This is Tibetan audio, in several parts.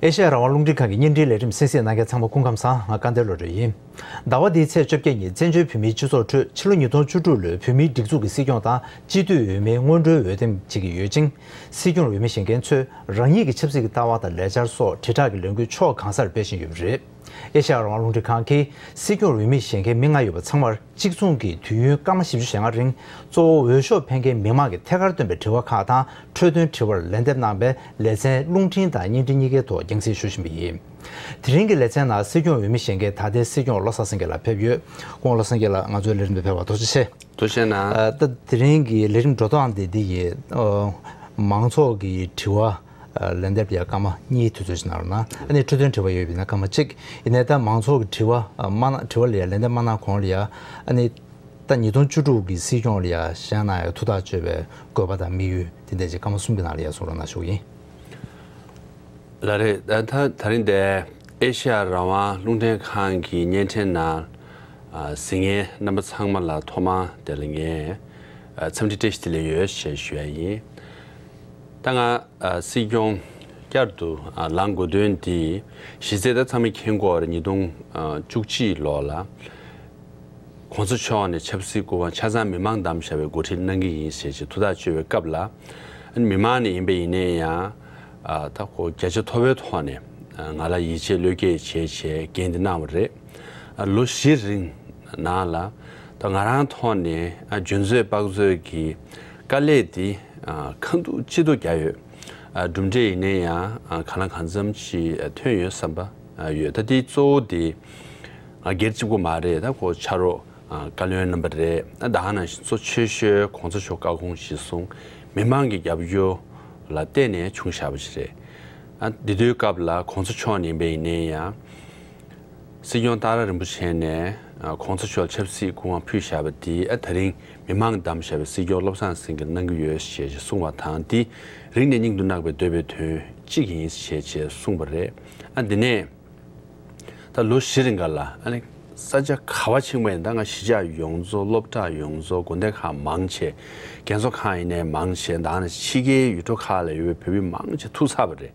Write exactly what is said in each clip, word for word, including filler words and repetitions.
ཨེ་ཤ་ཡ་རང་དབང་རླུང་འཕྲིན་ཁང་གི་བརྙན་འཕྲིན་ལས་རིམ་གསན་གཟིགས་གནང་མཁན་ཚང་མ་སྐུ་ཁམས་བཟང་། ང་སྐལ་ལྡན་བློ་གྲོས་ཡིན། ཟླ་བ་འདིའི་ཚེས་བཅོ་བརྒྱད་ཉིན་བཙན་བྱོལ་བོད་མིའི་སྤྱི་ཚོགས་ཁྲོད་ཕྱི་ལོ་ཉིས་སྟོང་བཅུ་དྲུག་ལོའི་བོད་མིའི་སྒྲིག་འཛུགས་ཀྱི་སྲིད་སྐྱོང་དང་སྤྱི་འཐུས་འོས་མིའི་སྔོན་འགྲོའི་འོས་འདེམས་བྱེད་ཀྱི་ཡོད་ཅིང་། སྲིད་སྐྱོང་འོས་མི་གཞན་མཁན་ཚོས་རང་ཉིད་ཀྱི་ཆབ་སྲིད་ཀྱི་ལྟ་བ་དང་ལས་འཆར་སོགས་དྲིལ་བསྒྲགས་ཀྱི་ལས་འགུལ་ཕྱོགས་གང་སར་སྤེལ་བཞིན་ཡོད་པ་རེད། ཨེ་ཤ་ཡ་རང་དབང་རླུང་འཕྲིན་ཁང་གིས་སྲིད་སྐྱོང་འོས་མི་བཞེངས་མཁན་མི་ལྔ་ཡོད་པ་ཚང་མར་གཅིག་མཚུངས་ཀྱི་དུས་ཡུན་སྐར་མ་བཞི་བཅུ་ཞེ་ལྔ་རིང་གཙོ་བོ་འོས་ཤོག་འཕེན་མཁན་མི་མང་གི་ཐད་ཀར་བཏོན་པའི་དྲི་བ་ཁག་དང་འཕྲོས་དོན་དྲི་བར་ལན་འདེབས་གནང་བའི་ལེ་ཚན་རླུང་འཕྲིན་དང་བརྙན་འཕྲིན་གཉིས་ཀའི་ཐོག་རྒྱང་སྲིང་ཞུ་བཞིན་པ་ཡིན། དེ་རིང་གི་ལེ་ཚན་ནང་སྲིད་སྐྱོང་འོས་མི་བཞེངས་མཁན་ད་ལྟའི་སྲིད་སྐྱོང་བློ་བཟང་སེང་གེ་ལགས་ཕེབས་ཡོད། སྐུ་ངོ་བློ་བཟང་སེང་གེ་ལགས་ང་ཚོའི་ལས་རིམ་དུ་ཕེབས་པར་ཐུགས་རྗེ་ཆེ། ཐུགས་རྗེ་གནང་། ཨ། ད་དེ་རིང་གི་ལས་རིམ་འགྲོ་སྟངས་དེ་འདི་ཡིན། ཨ། མང་ཚོགས་ཀྱི་དྲི་བ། ཨ། ལན་འདེབས་ཡ་སྐར་མ་གཉིས་དུས་ཚོད་ཅིག་གནང་རོགས་གནང་། ཨ་ནི་འཕྲོས་དོན་དྲི་བ་ཡོད་པ་ཡིན་ན་སྐར་མ་གཅིག་ཡིན་ནའི་ད་མང་ཚོགས་ཀྱི་དྲི་བ། ཨ། མ་གནང་། དྲི་བ་ལ་ཡ་ལན་འདེབས་མ་གནང་གོང་ལ་ཡ། ཨ་ནི་ད་ཉིས་སྟོང་བཅུ་དྲུག་གི་སྲིད་སྐྱོང་ལ་ཡ་བཞེངས་གནང་ཡ་ཐུགས་ཐག་གཅོད་པའི་དགོས་པ་དང་དམིགས་ཡུལ་དེ་འདྲ་ཅིག་སྐར་མ་གསུམ་གྱི་ནང་ལ་ཡ་གསུང་རོགས་གནང་ཞུ་གི་ཡིན། ལགས་རེད། ད་ད་ད་རིང་འདིར་ཨེ་ཤ་ཡ་རང་དབང་རླུང་འཕྲིན་ཁང་གི་བརྙན་འཕྲིན་ནང་ཨ་གཟིགས་མཁན་རྣམ་པ་ཚང་མ་ལ་ཐོག་མར་དེ་ལ་ངས་ཨ་འཚམས་འདྲི་བཀྲ་ཤིས་བདེ་ལེགས་ཡོད་ཞེས་ཞུ་ཡ་ཡིན། ད་ང་ཨ་སྲིད་སྐྱོང་བསྐྱར་དུ་ཨ་ལངས་དགོས་དོན་འདི་གཞི་རྩའི་ད་ཚང་མས་མཁྱེན་གྱི་ཡོད་རེད། ཉིས་སྟོང་བཅུ་གཅིག་ལོ་ལ་གོང་ས་མཆོག་ནས་ཆབ་སྲིད་སྐུ་དབང་ཆ་ཚང་མི་མང་བདམས་བཞག་པའི་འགོ་ཁྲིད་གནང་གི་ཡིན་ཞེས་ཅིག་ཐུགས་ཐག་གཅོད་པའི་སྐབས་ལ། ཨ་ནི་མི་མང་ནས་ཡིན་པ་ཡིན་ནའི་ཡང་ཨ་ད་ཁོ་བརྒྱ་ཆ་མཐོ་པོའི་ཐོག་ནས་ཨ་ང་ལ་ཡིད་ཆེས་བློས་འགེལ་བྱས་བྱས་འགན་འདི་གནང་བ་རེད། ཨ་ལོ་བཞི་རིང་ནང་ལ་ད་ང་རང་ཐོག་ནས་ཨ་འཇོན་ཚོད་དཔག་ཚོད་ཀྱི་དཀའ་ལས་འདི་ཨ་ཁ་ཐུག་ཅི་ཐུག་བརྒྱབ་ཡོད། ཨ་གྲུབ་འབྲས་ཡིན་ནའི་ཡང་ཨ་གང་ལ་གང་འཚམ་ཅིག་ཨ་ཐོན་ཡོད་བསམ་པ་ཨ་ཡོད། ད་དེ་གཙོ་བོ་དེ་ང་སྒེར་གཅིག་པུ་མ་རེད། ད་ཁོ་ཕྱག་རོགས་ཨ་བཀའ་བློན་རྣམ་པ་རེད། ཨ་ད་ག་ནང་བཞིན་གཙོ་ཆེ་ཤོས་གོང་ས་མཆོག་བཀའ་དགོངས་གཞིར་བཟུང་མི་མང་གི་རྒྱབ་སྐྱོར་ལ་བརྟེན་ནས་བྱུང་བཞག་པ་ཞིག་རེད། ཨ་དེ་དུས་སྐབས་ལ་གོང་ས་མཆོག་ནས་ཡིན་པ་ཡིན་ནའི་ཡང་། སྲིད་སྐྱོང་ཏཱ་ར་རིན་པོ་ཆེ་ནས་ཨ་གོང་ས་མཆོག་ལ་ཆབ་སྲིད་སྐུ་དབང་ཕུལ་བཞག་པ་དེ་ཨ་ད་རིང་མི་མང་བདམས་བཞག་པའི་སྲིད་སྐྱོང་བློ་བཟང་སེང་གེ་གནང་གི་ཡོད་ཞེས་གསུངས་པ་དང་། དེ་རིང་ནས་སྙིང་དུ་བརྣག་པའི་འདོད་པའི་དོན་གཅིག་ཡིན་ཞེས་བཅས་གསུངས་པ་རེད། ཨ་དེ་ནས་ད་ལོ་བཞི་རིང་ག་ལ་ཨ་ནི་ས་ཆ་ག་བ་ཕྱིན་པ་ཡིན་ད་ང་གཞིས་ཆགས་ཡོངས་རྫོགས་སློབ་གྲྭ་ཡོངས་རྫོགས་དགོན་སྡེ་ཁག་མང་ཆེ་རྒན་གསོ་ཁང་ཡིན་ནའི་མང་ཆེ་ད་ནི་ཕྱི་རྒྱལ་ཡུལ་གྲུ་ཁག་ལ་ཡོད་པའི་བོད་མི་མང་ཆེ་ཐུག་ཚར་བ་རེད།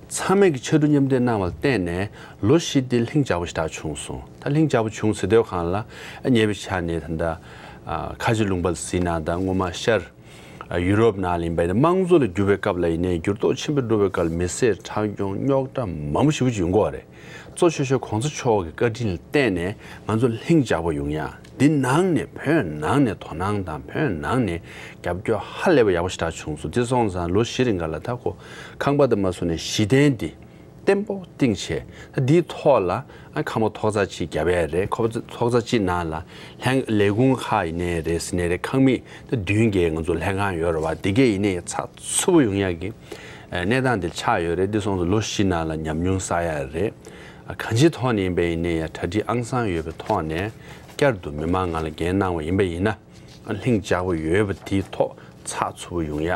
ཚང་མས་ཀྱི་ཕྱར་གྲུ་མཉམ་འདེགས་གནང་བ་ལ་བརྟེན་ནས་ལོ་བཞི་འདི་ལྷིང་འཇགས་པོ་ཞེ་དྲག་བྱུང་སོང་། ད་ལྷིང་འཇགས་པོ་བྱུང་ཟེར་དུས་སྒང་ལ་ཉེ་བའི་ཆར་ནས་ད་ལྟ་ཨ་ཁ་ཆེ་ལུང་པ་ལ་གཟིགས་ན་ད་སྔོན་མ་ཤར་ཨ་ཡུ་རོབ་ནང་ལ་ཡིན་པ་ཡིན་ན་དམངས་གཙོ་ལ་བསྒྱུར་བའི་སྐབས་ལ་ཡིན་ནའི་འགྱུར་ལྡོག་ཆེན་པོ་འགྲོ་བའི་སྐབས་ལ་མི་སེར་ཁྲག་སྐྱོང་རྙོག་དྲ་མང་པོ་ཞེ་པོ་ཅིག་ཡོང་གི་ཡོད་རེད། གཙོ་ཆེ་ཤོས་གོང་ས་མཆོག་གི་བཀའ་དྲིན་ལ་བརྟེན་ནས་ང་ཚོ་ལྷིང་འཇགས་པོ་ཡོང་ཡ། འདི་ནང་ནས་བོད་ནང་ནས་དོ་སྣང་དང་བོད་ནང་ནས་རྒྱབ་སྐྱོར་ཧ་ལས་པ་ཡག་པོ་ཞེ་དྲག་བྱུང་སོང་། དེ་སོང་ཙང་ལོ་བཞི་རིང་ག་ལ་ད་ཁོ་ཁང་པ་དེ་མ་བཟོ་ནས་གཞི་རྟེན་འདི་བརྟན་པོ་བཏིང་བྱས། ད་འདིའི་ཐོག་ལ་ཨ་ཁང་པ་ཐོག་རྩེག་གཅིག་བརྒྱབ་ཡ་རེད། ཁོ་པ་ཐོག་རྩེག་གཅིག་ནང་ལ་ལྷན་ལས་ཁུངས་ཁག་ཡིན་ནའི་རེད་ཟེར་ནའི་རེད། ཁང་མིག་ད་བདུན་བརྒྱད་ང་ཚོ་ལྷན་ཁང་ཡོད་རེད་བ། དེ་གས་ཡིན་ནའི་ཚགས་ཚུད་པོ་ཡོང་ཡ་གི་གནས་སྟངས་དེ་ཆགས་ཡོད་རེད། འདི་སོང་ཙང་ལོ་བཞི་ནང་ལ་ཉམས་མྱོང་བསགས་ཡ་རེད། གང་ཅིའི་ཐོག་ནས་ཡིན་པ་ཡིན་ནའི་ཡང་གྲ་སྒྲིག་ཨང་གསར་ཡོད་པའི་ཐོག་ནས་བསྐྱར་དུ་མི་མང་ང་ལ་འགན་གནང་བ་ཡིན་པ་ཡིན་ན། ལྷིང་འཇགས་པོ་ཡོད་པ་དེའི་ཐོག་ཚགས་ཚུད་པོ་ཡོང་ཡ།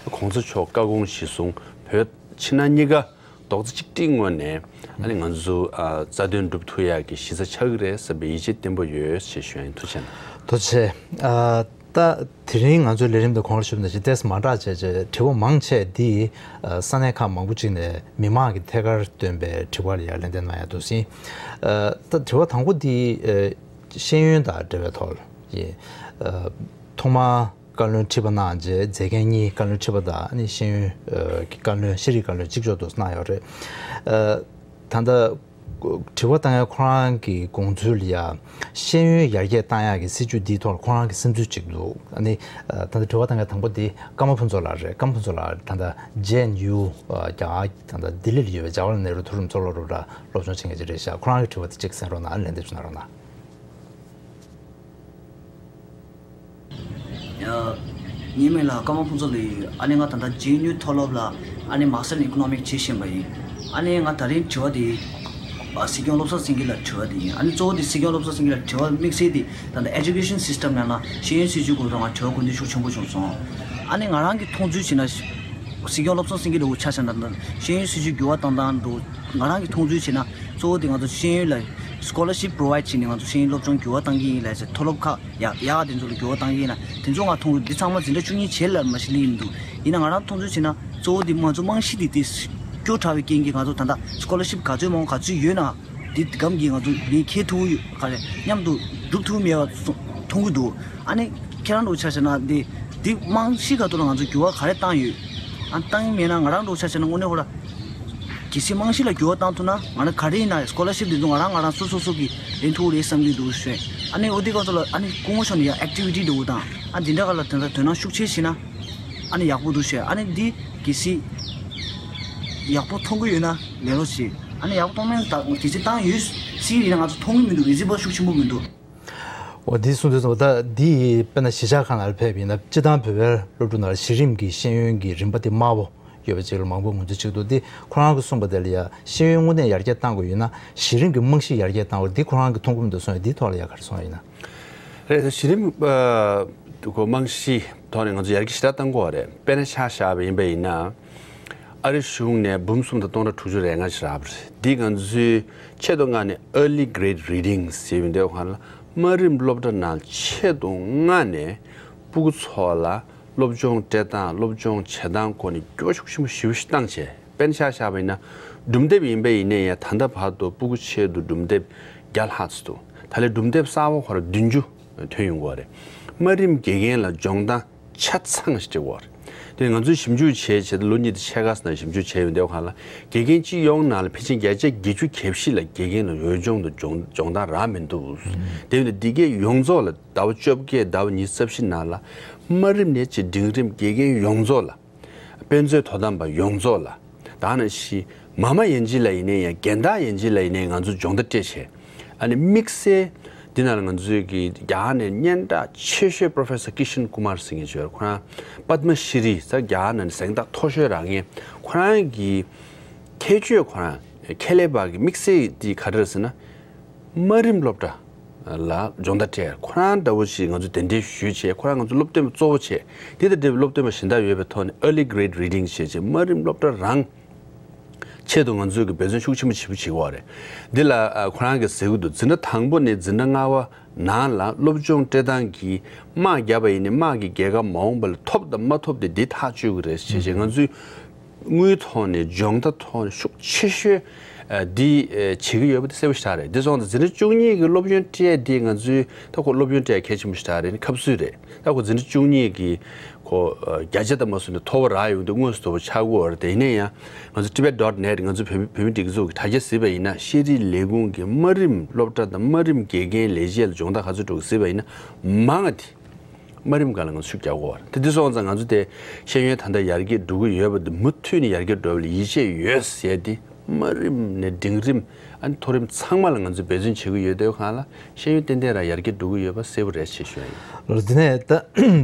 གོང་ས་མཆོག་བཀའ་དགོངས་གཞིར་བཟུང་བོད་ཕྱི་ནང་གཉིས་ཀ་རྡོག་རྩ་གཅིག་སྒྲིལ་ངང་ནས་ཨ་ནི་ང་ཚོ་ཨ་རྩ་དོན་སྒྲུབ་ཐུབ་ཡ་གི་གཞི་རྩ་ཆགས་ཀྱི་རེད་བསམ་པའི་ཡིད་ཆེས་བརྟན་པོ་ཡོད་ཞེས་ཞུ་ཡ་ཡིན། ཐུགས་རྗེ་གནང་། ཐུགས་རྗེ་ཆེ། ཨ། ད་དེ་རིང་ང་ཚོའི་ལས་རིམ་དུ་གོང་ལ་ཞུས་པ་ནང་བཞིན་ཏོག་ཙམ་མ་འདྲ་བྱས་བྱས་དྲི་བ་མང་ཆེ་འདི་ས་གནས་ཁག་མང་པོ་ཅིག་ནས་མི་མང་གི་ཐད་ཀར་བཏོན་པའི་དྲི་བ་ལ་ཡང་ལན་འདེབས་གནང་ཡ་འདུག་ཟིན། ད་དྲི་བ་དང་པོ་འདི་ཤེས་ཡོན་དང་འབྲེལ་བའི་ཐོག་ཡིན། ཐོག་མར་བཀའ་བློན་ཁྲི་པ་གནང་རྗེས་མཛད་འགན་གཉིས་བཀའ་བློན་ཁྲི་པ་དང་ཨ་ནི་ཤེས་ཡོན་གྱི་བཀའ་བློན་ཤེས་རིག་བཀའ་བློན་གཅིག་ལྕོགས་ཏུ་གནང་ཡོད་རེད། ད་ལྟ། དྲི་བ་བཏང་ཡ་ཁོ་རང་གི་དགོངས་ཚུལ་ལ་ཡ། ཤེས་ཡོན་ཡར་རྒྱས་བཏང་ཡག་གི་སྲིད་བྱུས་འདིའི་ཐོག་ལ་ཁོ་རང་གི་བསམ་ཚུལ་གཅིག་འདུག་ཨ་ནི། ད་ལྟ་དྲི་བ་བཏང་ཡ་དང་པོ་འདི་ཀརྨ་ཕུན་ཚོགས་ལགས་རེད། ཀརྨ་ཕུན་ཚོགས་ལགས་ད་ལྟ་ཇེ་ཨེན་ཡུ་རྒྱ་གར་ད་ལྟ་ལྡི་ལི་ལ་ཡོད་པའི་ཇ་ཝ་ཧར་ལལ་ནེ་རུ་མཐོ་རིམ་མཐོ་སློབ་རུ་ར་སློབ་སྦྱོང་བྱེད་མཁན་ཅིག་རེད་ཤག་ཁོ་རང་གི་དྲི་བ་དེ་གཅིག་གསན་རོགས་གནང་། ཨ་ནི་ལན་འདེབས་ཞུ་གནང་རོགས་གནང་། ཡ། ངའི་མིང་ལ་ཀརྨ་ཕུན་ཚོགས་ལགས་ཡིན། ཨ་ནི་ང་ད་ལྟ་ཇེ་ཨེན་ཡུ་མཐོ་སློབ་ལ་ཨ་ནི་Master in Economics བྱེད་བཞིན་པ་ཡིན། ཨ་ནི་ང་ད་རིང་དྲི་བ་དེ་ཨ་སྲིད་སྐྱོང་བློ་བཟང་སེང་གེ་ལ་དྲི་བ་དེ་ཡིན། ཨ་ནི་གཙོ་བོ་དེ་སྲིད་སྐྱོང་བློ་བཟང་སེང་གེ་ལ་དྲི་བ་དམིགས་བསལ་དེ་ད་ལྟ་Education System ནང་ལ་ཤེས་ཡོན་སྲིད་བྱུས་སྐོར་ལ་ང་དྲི་བ་དགོས་འདུན་ཤུགས་ཆེན་པོ་བྱུང་སོང་། ཨ་ནི་ང་རང་གི་མཐོང་ཚུལ་བྱས་ན། སྲིད་སྐྱོང་བློ་བཟང་སེང་གེ་ལགས་ཆ་བཞག་ན་ད་ལྟ་ཤེས་ཡོན་སྲིད་བྱུས་འགྱུར་བ་བཏང་སྟངས་འདུག་ང་རང་གི་མཐོང་ཚུལ་བྱས་ན། གཙོ་བོ་དེ་ང་ཚོ་ཤེས་ཡོན་ལ་Scholarship provide བྱས་ནས་ང་ཚོ་ཤེས་ཡོན་སློབ་སྦྱོང་འགྱུར་བ་བཏང་གི་ཡིན་ལབ་ཟེར། མཐོ་སློབ་ཁག་ཡག་ཡག་དེ་ཚོ་ལ་འགྱུར་བ་བཏང་གི་ཡིན་ལབ། དེ་ཚོ་ང་མཐོང་ཚུལ་འདི་ཚང་མ་འཛིན་གྲྭ་བཅུ་གཉིས་རྗེས་ལ་མ་གཞི་སླེབས་ཡིན་འདུག་ཡིན་ན་ང་རང་མཐོང་ཚུལ་བྱས་ན་གཙོ་བོ་དེ་ང་ཚོ་རྨང་གཞི་དེ་དེ་ སྐྱོ་དྲགས་པའི་རྐྱེན་གྱིས་ང་ཚོ་ད་ལྟ་སི་ཀོ་ལར་ཤིབ་ག་ཚོད་མང་ག་ཚོད་ཡོད་ན་དེ་སྒམ་གྱིས་ང་ཚོ་དེ་འཁྱེར་ཐུབ་ཀྱི་ཡོད་ག་རེ་མཉམ་དུ་སྒྲུབ་ཐུབ་མེད་པ་མཐོང་གི་འདུག་ཨ་ནི་ཁྱེད་རང་ཚོ་ཆ་བཞག་ན་དེ་དེ་རྨང་གཞི་ག་ཐོག་ལ་ང་ཚོ་འགྱུར་བ་ག་རེ་བཏང་ཡོད། ཨ་བཏང་ཡི་མེད་ན་ང་རང་ཚོ་ཆ་བཞག་ན་དངོས་གནས་ཧོ་ལ་གལ་སྲིད་རྨང་གཞི་ལ་འགྱུར་བ་བཏང་ཐུབ་ན་ང་རང་ག་རེ་ཡིན་ན་སི་ཀོ་ལར་ཤིབ་དེ་ཚོ་ང་རང་ང་རང་སོ་སོ་སོ་གིས་ལེན་ཐུབ་རེད་བསམ་གྱི་འདུག་ཞུས། ཨ་ནི་འོ་དེ་སྐབས་སུ་ལ་ཨ་ནི་སྐུ་ངོ་མཆོག་ནས་ཡང་ཨེག་ཊི་བི་ཊི་འདྲ་བོ་དང་ཨ་འདི་འདྲ་ག་ལ་དོན་དག་དོ་སྣང་ཤུགས་ཆེ་བྱས་ན་ཨ་ནི་ཡག་པོ་འདུག་ཞུས། ཨ་ནི་འདི་གལ་སྲིད་ཡག་པོ་མཐོང་གི་ཡོད་ན་ལེན་རོགས་བྱེད། ཨ་ནི་ཡག་པོ་མཐོང་མེད་ན་ད་གལ་སྲིད་བཏང་ཡོད་སྲིད་ཡིན་ན་ང་ཚོ་མཐོང་གི་མི་འདུག་རི་ཛི་བ་ཤུགས་ཆེན་པོ་མི་འདུག་འོ་འདི་གསུངས་དུས་ཙམ་པ་ད་འདི་དཔེར་ན་གཞིས་ཆགས་ཁག་ནང་ལ་ཕེབས་པ་ཡིན་ན་སྤྱིར་བཏང་བོད་པའི་སློབ་ཕྲུག་ནང་ལ་གཞི་རིམ་གྱི་ཤེས་ཡོན་གྱི་རིམ་པ་དེ་དམའ་བོ་ཡོད་པ་ཅིག་ལ་མང་པོས་ངོས་འཛིན་བྱེད་ཀྱི་འདུག་འདི་ཁོ་རང་གིས་གསུངས་པ་དེ་ལ་ཡ་ཤེས་ཡོན་དངོས་གནས་ཡར་རྒྱས་བཏང་དགོས་ཡོད་ན་གཞི་རིམ་གྱི་རྨང་གཞི་ཡར་རྒྱས་བཏང་དགོས་འདི་ཁོ་རང་གིས་མཐོང་གི་མི་འདུག་གསུངས་ཡོད། འདིའི་ཐོག་ལ་ཡ་ག་རེ་གསུངས་ཡོད་ན། རེད། གཞི་རིམ་ཨ་ཁོ་རྨང་གཞིའི་ཐོག་ནས་ང་ཚོ་ཡར་རྒྱས་ཞེ་དྲག་བཏང་དགོས་པ་རེད། དཔེར་ན་ཆ་བཞག་པ་ཡིན་པ་ཡིན་ན་ཨ་རི་གཞུང་ནས་འབུམ་གསུམ་དང་སྟོང་ཕྲག་དྲུག་ཅུ་རེ་ལྔ་ཞིག་རག་པ་རེད། འདི་ང་ཚོའི་ཆེད་དུ་མངགས་ནས་early grade reading ཟེར་བའི་འདི་ག་ལ་དམའ་རིམ་སློབ་གྲྭ་ནང་ཆེད་དུ་མངགས་ནས་སྤུ་གུ་ཚོ་ལ་སློབ་སྦྱོང་སྤྲད་སྟངས་སློབ་སྦྱོང་བྱེད་སྟངས་སྐོར་ནས་འགྱུར་བ་ཤུགས་ཆེན་པོ་ཞེ་པོ་ཞིག་བཏང་བྱས། དཔེར་ན་ཆ་བཞག་པ་ཡིན་ན་སྒྲུང་དེབ་ཡིན་པ་ཡིན་ནའི་ཡང་ད་ལྟ་བར་དུ་སྤུ་གུ་ཆེད་དུ་སྒྲུང་དེབ་བརྒྱ་ལྷག་ཙམ་འདུག་ད་ལན་སྒྲུང་དེབ་གསར་པ་ཁོ་རང་བདུན་ཅུ་ཐོན་ཡོང་གི་ཡོད་རེད། དམའ་རིམ་དགེ་རྒན་ལ་སྦྱོང་སྟངས་ཆ་ཚང་ཞིག་སྤྲད་ཀྱི་ཡོད་རེད། དེ་ང་ཚོས་ཞིབ་འཇུག་བྱས་བྱས་ཏེ་ལོ་གཉིས་དང་ཕྱེད་ཀ་ཙམ་ཞིབ་འཇུག་བྱས་ཡོང་དུས་སྒང་ལ་དགེ་རྒན་སྤྱི་ཡོངས་ནང་ལ་ཕལ་ཆེར་བརྒྱ་ཆ་བརྒྱད་ཅུ་གྱ་བཞི་ལ་དགེ་རྒན་ལ་འོས་སྦྱོང་དང་སྦྱོང་སྦྱོང་སྟངས་རག་མི་འདུག་དེ་ཡིན་དུས་འདི་གའི་ཡོངས་རྫོགས་ལ་ཟླ་བ་བཅོ་བརྒྱད་ཟླ་བ་ཉི་ཤུ་རྩ་བཞི་ནང་ལ་དམའ་རིམ་ནས་བྱས་འབྲིང་རིམ་དགེ་རྒན་ཡོངས་རྫོགས་ལ། དཔེ་མཛོད་དོ་དམ་པ་ཡོངས་རྫོགས་ལ། ད་ནང་བཞིན་མ་མ་ཡན་ཆད་ལ་ཡིན་ནའི་ཡང་རྒན་བདག་ཡན་ཆད་ལ་ཡིན་ནའི་ང་ཚོ་སྦྱོང་བརྡར་སྤྲད་བྱས། ཨ་ནི་དམིགས་བསལ་འདི་ནང་ལ་ང་ཚོའི་གི་རྒྱ་གར་ནས་སྙན་གྲགས་ཆེ་ཤོས་Professor Kishan Kumar ཟེར་མཁན་ཅིག་ཡོད་རེད། ཁོ་རང་པདྨ་ཤྲི་ཟེར་རྒྱ་གར་ནང་ནས་གཟེངས་རྟགས་མཐོ་ཤོས་རག་མཁན། ཁོ་རང་གི་ཁྱད་ཆོས་ཁོ་རང་ཁྱད་ལས་པ་གི་དམིགས་བསལ་འདི་ག་རེ་རེད་ཟེར་ན། དམའ་རིམ་སློབ་གྲྭ་ལ་སྦྱོང་བརྡར་སྤྲད། ཁོ་རང་འདྲ་བོ་ཞིག་ང་ཚོ་གདན་འདྲེན་ཞུས་བྱས་ཁོ་རང་ང་ཚོ་སློབ་སྟོན་པ་གཙོ་བོ་བྱས། དེ་དང་འབྲེལ་བའི་སློབ་སྟོན་པ་གཞན་དག་ཡོད་པའི་ཐོག་ནས་early grade reading བྱས་བྱས་དམའ་རིམ་སློབ་གྲྭ་རང་ཆེད་དུ་ང་ཚོས་ཀྱི་འབད་བརྩོན་ཤུགས་ཆེན་པོ་བྱེད་ཀྱི་ཡོད་རེད། འདི་ལ་ཨ་ཁོ་རང་གིས་ཟེར་གྱི་འདུག་འཛིན་གྲྭ་དང་པོ་ནས་འཛིན་གྲྭ་ལྔ་པ་ནང་ལ་སློབ་སྦྱོང་སྤྲད་སྟངས་ཀྱི་དམག་བརྒྱབ་པ་ཡིན་ནའི་དམག་གི་རྒྱལ་ཁ་མ་འོངས་པ་ལ་ཐོབ་དང་མ་ཐོབ་དེ་འདི་ཐག་གཅོད་ཀྱི་རེད་བྱས་བྱས་ང་ཚོས། དངུལ་ཐོག་ནས་སྦྱོང་བརྡར་ཐོག་ནས་ཤུགས་ཆེ་ཤོས་ཨ་འདི་ཨ་བྱེད་ཀྱི་ཡོད་པ་དེ་གསལ་པོ་ཞེ་དྲག་རེད། འདི་སོང་ཙང་འཛིན་གྲྭ་བཅུ་གཉིས་ཀྱི་སློབ་ཡོན་སྤྲད་དེ་ང་ཚོའི་ད་ཁོ་སློབ་ཡོན་སྤྲད་གལ་ཆེན་པོ་ཞེ་དྲག་རེད། ཁབ་སུད་རེད། ད་ཁོ་འཛིན་གྲྭ་བཅུ་གཉིས་ཀྱི་ཁོ་ཨ་བརྒྱ་ཆ་ལྟར་མ་སོང་ནས་མཐོ་བ་རག་ཡོང་དུས་དངོས་སུ་དོ་པོ་ཆགས་ཀྱི་ཡོད་རེད། དེ་ཡིན་ན་ཡང་ང་ཚོ་tibet dot net ང་ཚོ་བོད་བོད་མི་སྒྲིག་འཛུགས་ཀྱི་དྲ་རྒྱ་གཟིགས་པ་ཡིན་ན་ཤེས་རིག་ལས་ཁུངས་ཀྱི་དམའ་རིམ་སློབ་གྲྭ་དང་དམའ་རིམ་དགེ་རྒན་ལས་བྱེད་ལ་སྦྱོང་བརྡར་ག་ཚོད་འགྲོ་གི་གཟིགས་པ་ཡིན་ན་མང་ང་དེ། དམའ་རིམ་སྒང་ལ་ང་ཚོ་ཤུགས་རྒྱག་དགོས་པ་རེད། དེ་དུས་སོང་ཙང་ང་ཚོ་དེ་ཤེས་ཡོན་ད་ལྟ་ཡར་རྒྱས་འགྲོ་གི་ཡོད་པ་དེ་མུ་མཐུད་ནས་ཡར་རྒྱས་འགྲོ་བ་ལ་ཡིད་ཆེས་ཡོད་ཟེར་ཏེ་དམའ་རིམ་ནས་འབྲིང་རིམ་ཨ་ནི་མཐོ་རིམ་ཚང་མ་ལ་ང་ཚོས་འབད་བརྩོན་བྱེད་ཀྱི་ཡོད་དུས་སྒང་ལ་ཤེས་ཡོན་ཏན་ཏན་རང་ཡར་རྒྱས་འགྲོ་གི་ཡོད་པ་གསལ་པོ་རེད་ཅེས་ཞུ་ཡ་ཡིན། ལགས་འདི་ནས་ད་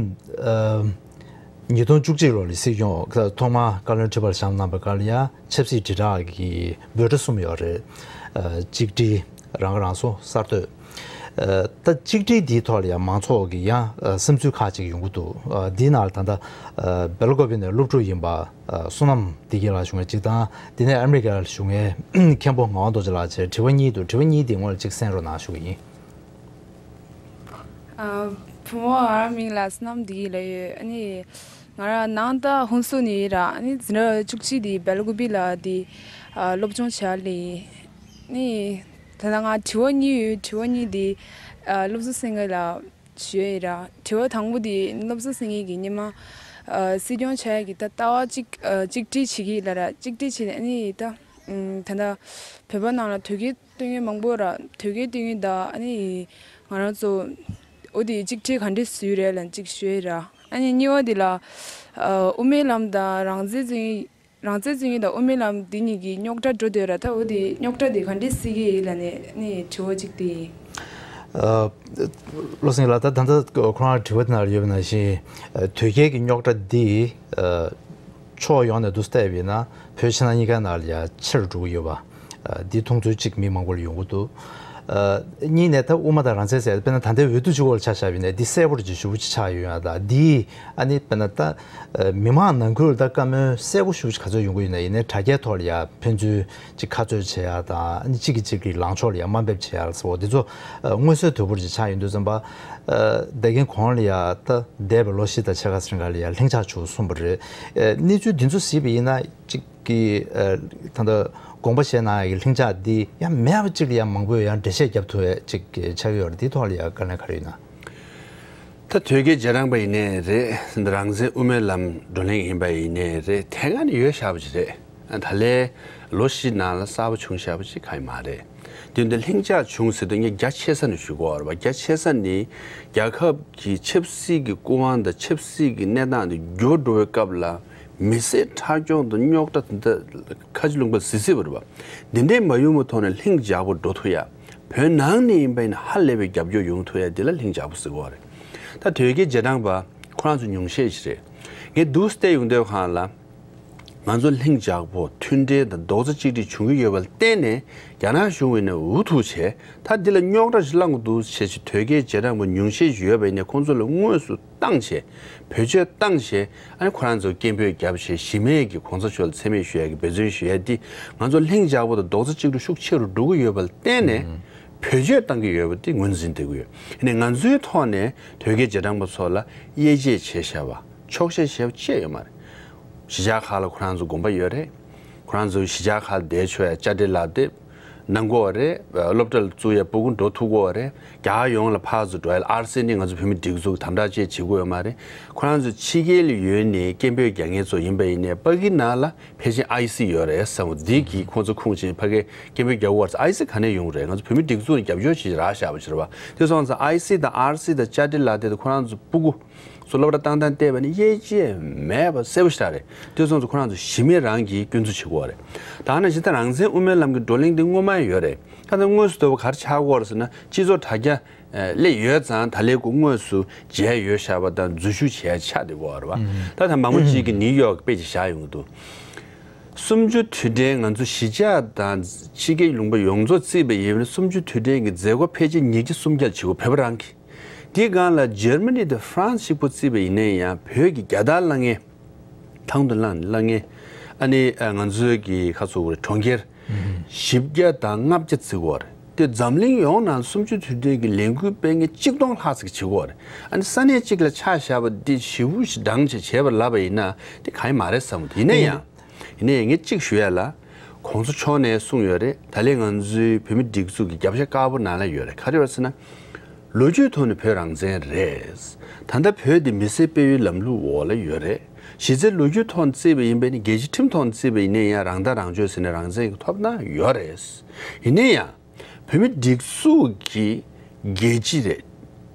ཨ་ཉིས་སྟོང་བཅུ་གཅིག་ལོ་ལ་སྲིད་སྐྱོང་ཐོག་མར་བཀའ་བློན་ཁྲི་པར་བཞེངས་གནང་པའི་སྐབས་ལ་ཡང་ཆབ་སྲིད་དྲིལ་བསྒྲགས་ཀྱི་འབོད་སྒྲ་གསུམ་ཡོད་རེད། ཨ་གཅིག་སྒྲིལ། རང་ཁ་རང་གསོ། གསར་གཏོད། ཨ་ད་གཅིག་སྒྲིལ་འདིའི་ཐོག་ལ་ཡང་མང་ཚོགས་ཀྱི་ཡང་ཨ་བསམ་ཚུལ་ཁག་ཅིག་ཡོང་གི་འདུག་ཨ་འདིའི་ནང་ལ་ད་ལྟ་ཨ་སྦེལ་ཀོབ་ནས་སློབ་ཕྲུག་ཡིན་པ་ཨ་བསོད་ནམས་བདེ་སྐྱིད་ལགས་བྱུང་བའི་གཅིག་དང་དེ་ནས་ཨ་མི་རི་ཀ་ལ་བཞུགས་མཁན་མཁན་པོ་ངག་དབང་རྡོ་རྗེ་ལགས་བཅས་དྲི་བ་གཉིས་འདུག་དྲི་བ་གཉིས་འདི་སྔོན་ལ་གཅིག་གསན་རོགས་གནང་ཞུ་གི་ཡིན། ཨ་བུ་མོ་ང་རང་མིང་ལ་བསོད་ནམས་བདེ་སྐྱིད་ལབ་ཡོད། ཨ་ནི་ང་རང་ནང་ད་ཧུན་སུར་ནས་ཡིན་ར། ཨ་ནི་འཛིན་གྲྭ་བཅུ་གཅིག་དེ་སྦེལ་ཀོབ་ལ་དེ་ཨ་སློབ་སྦྱོང་བྱེད་ཡ་སླེབས་ཡིན། ཨ་ནི། ད་ལྟ་ང་དྲི་བ་གཉིས་ཡོད། དྲི་བ་གཉིས་དེ་ཨ་སློབ་གཙོ་སེང་གེ་ལ་ཞུ་ཡ་ཡིན་ར། དྲི་བ་དང་པོ་དེ་སློབ་གཙོ་སེང་གེ་གིས་སྔོན་མ་ཨ་སྲིད་སྐྱོང་བྱ་ཡ་གི་ད་ལྟ་བ་གཅིག་ཨ་གཅིག་སྒྲིལ་བྱེད་ཀྱི་ཡིན་ལབ་ར། གཅིག་སྒྲིལ་བྱས་ནས་ཨ་ནི་ད་ཨམ་ད་ལྟ་བོད་པ་ནང་ལ་དོལ་རྒྱལ་གཏོང་མཁན་མང་པོ་ར། དོལ་རྒྱལ་གཏོང་མཁན་ད་ཨ་ནི་ང་རང་ཚོ་འོ་དེ་གཅིག་སྒྲིལ་ག་འདྲས་བཟོས་རེད་ལབ་གཅིག་ཞུ་ཡ་ཡིན་ར། ཨ་ནི་གཉིས་པ་དེ་ལ་ཨ་དབུ་མའི་ལམ་དང་རང་བཙན་རྩོད་མཁན། རང་བཙན་རྩོད་མཁན་དང་དབུ་མའི་ལམ་འདི་གཉིས་ཀྱི་རྙོག་དྲ་འགྲོ་སྡོད་ར། ད་འོ་དེ་རྙོག་དྲ་དེ་ག་འདྲས་སེལ་གྱི་ཡིན་ལབ་ནས་ནི་དྲི་བ་གཅིག་དེ་ཡིན། ཨ་བློ་སེང་ལགས། ད་ད་ལྟ་ཁོ་རང་དྲི་བ་དེ་ནང་ལ་ཡོད་པ་ནང་བཞིན་ཨ་དོལ་རྒྱལ་གྱི་རྙོག་དྲ་འདི་ཨ་ཕྱོགས་ཡོངས་ནས་དུ་བལྟས་པ་ཡིན་ན་བོད་ཕྱི་ནང་གཉིས་ཀ་ནང་ལ་ཡ་ཆེ་རུ་འགྲོ་གི་ཡོད་པ། ཨ་འདི་མཐོང་ཚུལ་གཅིག་མི་མང་པོ་ལ་ཡོང་གི་འདུག་ཨ་གཉིས་ནས་ད་དབུ་མ་དང་རང་བཙན་ཟེར་དཔེར་ན་ད་ལྟའི་འོས་བསྡུ་གཅིག་པོ་ལ་ཆ་བཞག་པ་ཡིན་ན་འདི་གསལ་པོ་ཅིག་ཞེ་པོ་ཅིག་ཆགས་ཡོད་ཡ། ད་འདི་ཨ་ནི་དཔེར་ན་ད་ཨ་མི་མང་ནང་ཁུལ་ད་བཀའ་མོལ་གསལ་པོ་ཞེ་པོ་ཅིག་ག་ཚོད་ཡོང་གི་ཡོད་ན་ཡིན་ནའི་དྲ་རྒྱའི་ཐོག་ལ་ཡ་ཕན་ཚུན་ཅིག་ཁ་རྩོད་བྱེད་ཡ་དང་ཨ་ནི་གཅིག་གིས་གཅིག་གི་ལངས་ཕྱོགས་ལ་ཡ་དམའ་འབེབས་བྱེད་ཡ་ལ་སོགས་འདི་ཚོ་ཨ་མངོན་གསལ་དོད་པོ་ཅིག་ཆགས་ཡོང་དུས་ཙམ་པ། ཨ་འདས་རྒན་གོང་ལ་ཡ་ད་འདས་པའི་ལོ་བཞི་དང་ཕྱེད་ཀ་ཙམ་སྒང་ལ་ཡ་ལྷིང་འཇགས་བྱུང་གསུངས་པ་རེད། ཨ་གནས་ཚུལ་འདི་ཚོ་གཟིགས་པ་ཡིན་ན་ཅིག་གི་ཨ་ད་ལྟ་དགོངས་པ་བཞེས་གནང་ཡག་གི་ལྷིང་འཇགས་འདི་ཡང་མེད་པ་ཅིག་ལ་ཡང་མང་པོས་ཡང་འགྲེལ་བཤད་བརྒྱབ་ཐུབ་ཡག་ཅིག་ཆགས་ཀྱི་ཡོད་རེད། འདིའི་ཐོག་ལ་ཡང་དཀའ་ངལ་ག་རེ་ཡོད་ན། ད་དོལ་རྒྱལ་རྗེས་འབྲང་པ་ཡིན་ནའི་རེད། རང་བཙན་དབུ་མའི་ལམ་བགྲོ་གླེང་ཡིན་པ་ཡིན་ནའི་རེད། དེ་སྔ་ནས་ཡོད་བཞག་པ་ཅིག་རེད། ད་ལན་ལོ་བཞི་ནང་ལ་གསར་པ་བྱུང་བཞག་པ་ཅིག་གང་ཡང་མ་རེད། དེ་འདི་ལྷིང་འཇགས་བྱུང་ཟེར་དུས་ངས་རྒྱ་ཆེ་ས་ནས་ཞུ་དགོས་པ་རེད་པ། རྒྱ་ཆེ་ས་ནི་རྒྱལ་ཁབ་ཀྱི་ཆབ་སྲིད་ཀྱི་སྐུ་དབང་དང་ཆབ་སྲིད་ཀྱི་གནས་སྟངས་དེ་འགྱུར་བ་འགྲོ་བའི་སྐབས་ལ་མི་སེར་ཁྲག་སྐྱོང་དང་རྙོག་དྲ་དེ་འདྲ་ཁ་ཆེ་ལུང་པ་གཟིགས་གཟིགས་པ་རེད་པ། འདི་འདྲའི་མ་ཡོང་བའི་ཐོག་ནས་ལྷིང་འཇགས་པོ་འགྲོ་ཐུབ་ཡ། བོད་ནང་ནས་ཡིན་པ་ཡིན་ན་ཧ་ལས་པའི་རྒྱབ་སྐྱོར་ཡོང་ཐུབ་ཡ་འདི་ལ་ལྷིང་འཇགས་པོ་ཟེར་གྱི་ཡོད་རེད། ད་དོལ་རྒྱལ་རྗེས་འབྲང་པ་ཁོ་རང་ཚོ་ཉུང་ཤས་ཤིག་རེད། ངས་འདུག་སེ་བལྟས་ཡོང་དུས་སྒང་ལ། ང་ཚོ་ལྷིང་འཇགས་པོ་མཐུན་སྒྲིལ་དང་རྡོག་རྩ་གཅིག་སྒྲིལ་བྱུང་གི་ཡོད་པ་ལ་བརྟེན་ནས་རྒྱ་ནག་གཞུང་ངོས་ནས་འུ་ཐུག་བྱས། ད་འདི་ལ་རྙོག་དྲ་ཞིག་བསླངས་འདུག་བྱས་ཞིག་དོལ་རྒྱལ་རྗེས་འབྲང་པ་ཉུང་ཤས་ཤིག་ཡོད་པ་ཡིན་ནའི་ཁོང་ཚོ་ལ་དངོས་སུ་བཏང་བྱས། བེད་སྤྱོད་བཏང་བྱས། ཨ་ནི་ཁོ་རང་ཚོ་སྐད་འབོད་བརྒྱབ་བྱས་གཞི་མེད་ཀྱི་གོང་ས་མཆོག་ལ་མཚན་སྨད་ཞུ་ཡ་གི་འབད་བརྩོན་ཞུ་ཡ་འདི་ང་ཚོ་ལྷིང་འཇགས་པོ་དང་རྡོག་རྩ་གཅིག་སྒྲིལ་ཤུགས་ཆེ་རུ་འགྲོ་གི་ཡོད་པ་ལ་བརྟེན་ནས་བེད་སྤྱོད་བཏང་གི་ཡོད་པ་འདི་ངོས་འཛིན་བྱེད་ཀྱི་ཡོད། ཡིན་ནའི་ང་ཚོའི་ཐོག་ནས་དོལ་རྒྱལ་རྗེས་འབྲང་པ་ཚོ་ལ་དབྱེ་འབྱེད་བྱས་བཞག་པ། འཁྱོག་བཤད་བྱས་པ་ཅི་ཡང་ཡོད་མ་རེད། གཞིས་ཆགས་ཁག་ལ་ཁོ་རང་ཚོ་དགོངས་པ་ཡོད་རེད། ཁོ་རང་ཚོ་གཞིས་ཆགས་ཁག་ལ་བསྡད་ཆོག་ཡ་བཅར་འདྲི་ལག་དེབ་གནང་གི་ཡོད་རེད། སློབ་གྲྭ་ལ་བཙུགས་ཡ་སྤུ་གུ་འགྲོ་ཐུབ་ཀྱི་ཡོད་རེད། རྒྱ་གར་ཡོངས་ལ་ཕར་ཚུར་འགྲོ་ཡ་ལ་ཨར་སི་ནི་ང་ཚོ་བོད་མི་སྒྲིག་འཛུགས་དམ་དྲག་བཅས་བྱེད་ཀྱི་ཡོད་མ་རེད། ཁོ་རང་ཚོ་ཕྱི་རྒྱལ་ལ་ཡོད་ནས་སྐད་འབོད་རྒྱག་མཁན་ཚོ་ཡིན་པ་ཡིན་ནའི་པ་ཀི་ནང་ལ་ཕལ་ཆེར་ཨའི་སི་ཡོད་རེད་བསམ། འདི་གིས་ཁོང་ཚོ་ཁུངས་བྱས་ཕ་གིར་སྐད་འབོད་རྒྱག་དགོས་པ་རེད། ཨའི་སི་ག་ནས་ཡོང་རེད། ང་ཚོ་བོད་མི་སྒྲིག་འཛུགས་ནས་རྒྱབ་སྐྱོར་བྱེད་རག་བཞག་པ་ཅིག་རེད་པ། དེ་སོང་ཙང་ཨའི་སི་དང་ཨར་སི་དང་བཅར་འདྲི་ལག་དེབ་དང་ཁོ་རང་ཚོ་སྤུ་གུ་ཚོ་སློབ་གྲྭ་བཏང་སྟངས་བལྟས་པ་ནི་དབྱེ་འབྱེད་མེད་པ་གསལ་པོ་ཞིག་རེད། དེ་སོང་ཙང་ཁོ་རང་ཚོ་གཞི་མེད་རང་གིས་སྐྱོན་འཛུགས་བྱེད་ཀྱི་ཡོད་རེད། ད་ནང་བཞིན་ད་རང་བཙན་དབུ་མའི་ལམ་གྱི་བགྲོ་གླེང་འདི་སྔོན་མ་ཡོད་རེད། ད་ལྟ་དངོས་སུ་དོ་པོ་ག་རེ་ཆགས་ཀྱི་ཡོད་རེད་ཟེར་ན་སྤྱི་ཚོགས་དྲ་རྒྱ་སླེབས་ཡོད་ཙང་ད་ལས་ཁོ་དངོས་སུ་མཇལ་ཡོད་བཞག་པ་དང་འཛུལ་ཞུགས་བྱས་ཆགས་བསྡད་ཀྱི་ཡོད་རེད་པ། ད་ད་མང་པོ་གཅིག་གིས་ནིའུ་ཡོག་གི་དཔེ་ཅིག་བཞག་ཡོང་གི་འདུག་གསུམ་བཅུ་དུས་དྲན་ང་ཚོ་གཞིས་ཆགས་དང་ཕྱི་རྒྱལ་ལུང་པ་ཡོངས་རྫོགས་བརྩིས་པ་ཡིན་ན་གསུམ་བཅུ་དུས་དྲན་གྱི་མཛད་སྒོ་ཕལ་ཆེར་ཉིས་བརྒྱ་སུམ་བརྒྱ་ལ་བྱེད་དགོས་བོད་པ་རང་གིས། དེའི་སྒང་ལ་འཇར་མ་ནི་དང་ཧྥ་རན་སི་གཅིག་པོ་བརྩིས་པ་ཡིན་ན་ཡང་བོད་ཀྱི་རྒྱལ་དར་སླ་ངེས། ཐང་དུ་བླངས་བླ་ངེས། ཨ་ནི་ཨ་ང་ཚོའི་གི་ཁ་ཚུགས་རེད་གྲོང་ཁྱེར་བཞི་བརྒྱ་དང་ལྔ་བརྒྱ་བརྩི་གི་ཡོད་རེད། དེ་འཛམ་གླིང་ཡོངས་ནང་སུམ་ཅུ་དུས་དྲན་གྱི་ལས་འགུལ་སྤེལ་མཁན་གཅིག་སྟོང་ལྷག་ཙམ་བྱེད་ཀྱི་ཡོད་རེད། ཨ་ནི་ས་གནས་གཅིག་ལ་ཆ་བཞག་པ་འདི་ཞེ་པོ་ཞིག་འདང་བྱས་བྱས་པ་ལབ་པ་ཡིན་ན་དེ་གང་ཡང་མ་རེད་བསམ་གི་འདུག་ཡིན་ན་ཡང་ཡིན་ན་ཡང་ངས་གཅིག་ཞུ་ཡ་ལ། གོང་ས་མཆོག་ནས་གསུངས་ཡོད་རེད། ད་ལན་ང་ཚོའི་བོད་མི་སྒྲིག་འཛུགས་ཀྱི་རྒྱབ་ཤ་དཀར་པོ་ནང་ལ་ཡོད་རེད། ག་རེ་ཡོད་ཟེར་ན། ལོ་རྒྱུས་ཐོག་ནས་བོད་རང་བཙན་རེད། ད་ལྟ་བོད་འདི་མི་སེར་སྤེལ་བའི་ལམ་ལུགས་འོག་ལ་ཡོད་རེད། གཞི་རྩའི་ལོ་རྒྱུས་ཐོག་ནས་བརྩིས་པ་ཡིན་པ་ནི་རྒྱལ་སྤྱིའི་ཁྲིམས་ཐོག་ནས་བརྩིས་པ་ཡིན་ན་ཡང་རང་ཐག་རང་གཅོད་ཟེར་ནས་རང་བཙན་གྱི་ཐོབ་ཐང་ཡོད་རེད། ཡིན་ན་ཡང་། བོད་མི་སྒྲིག་འཛུགས་ཀྱི་རྒྱལ་སྤྱི་རེད།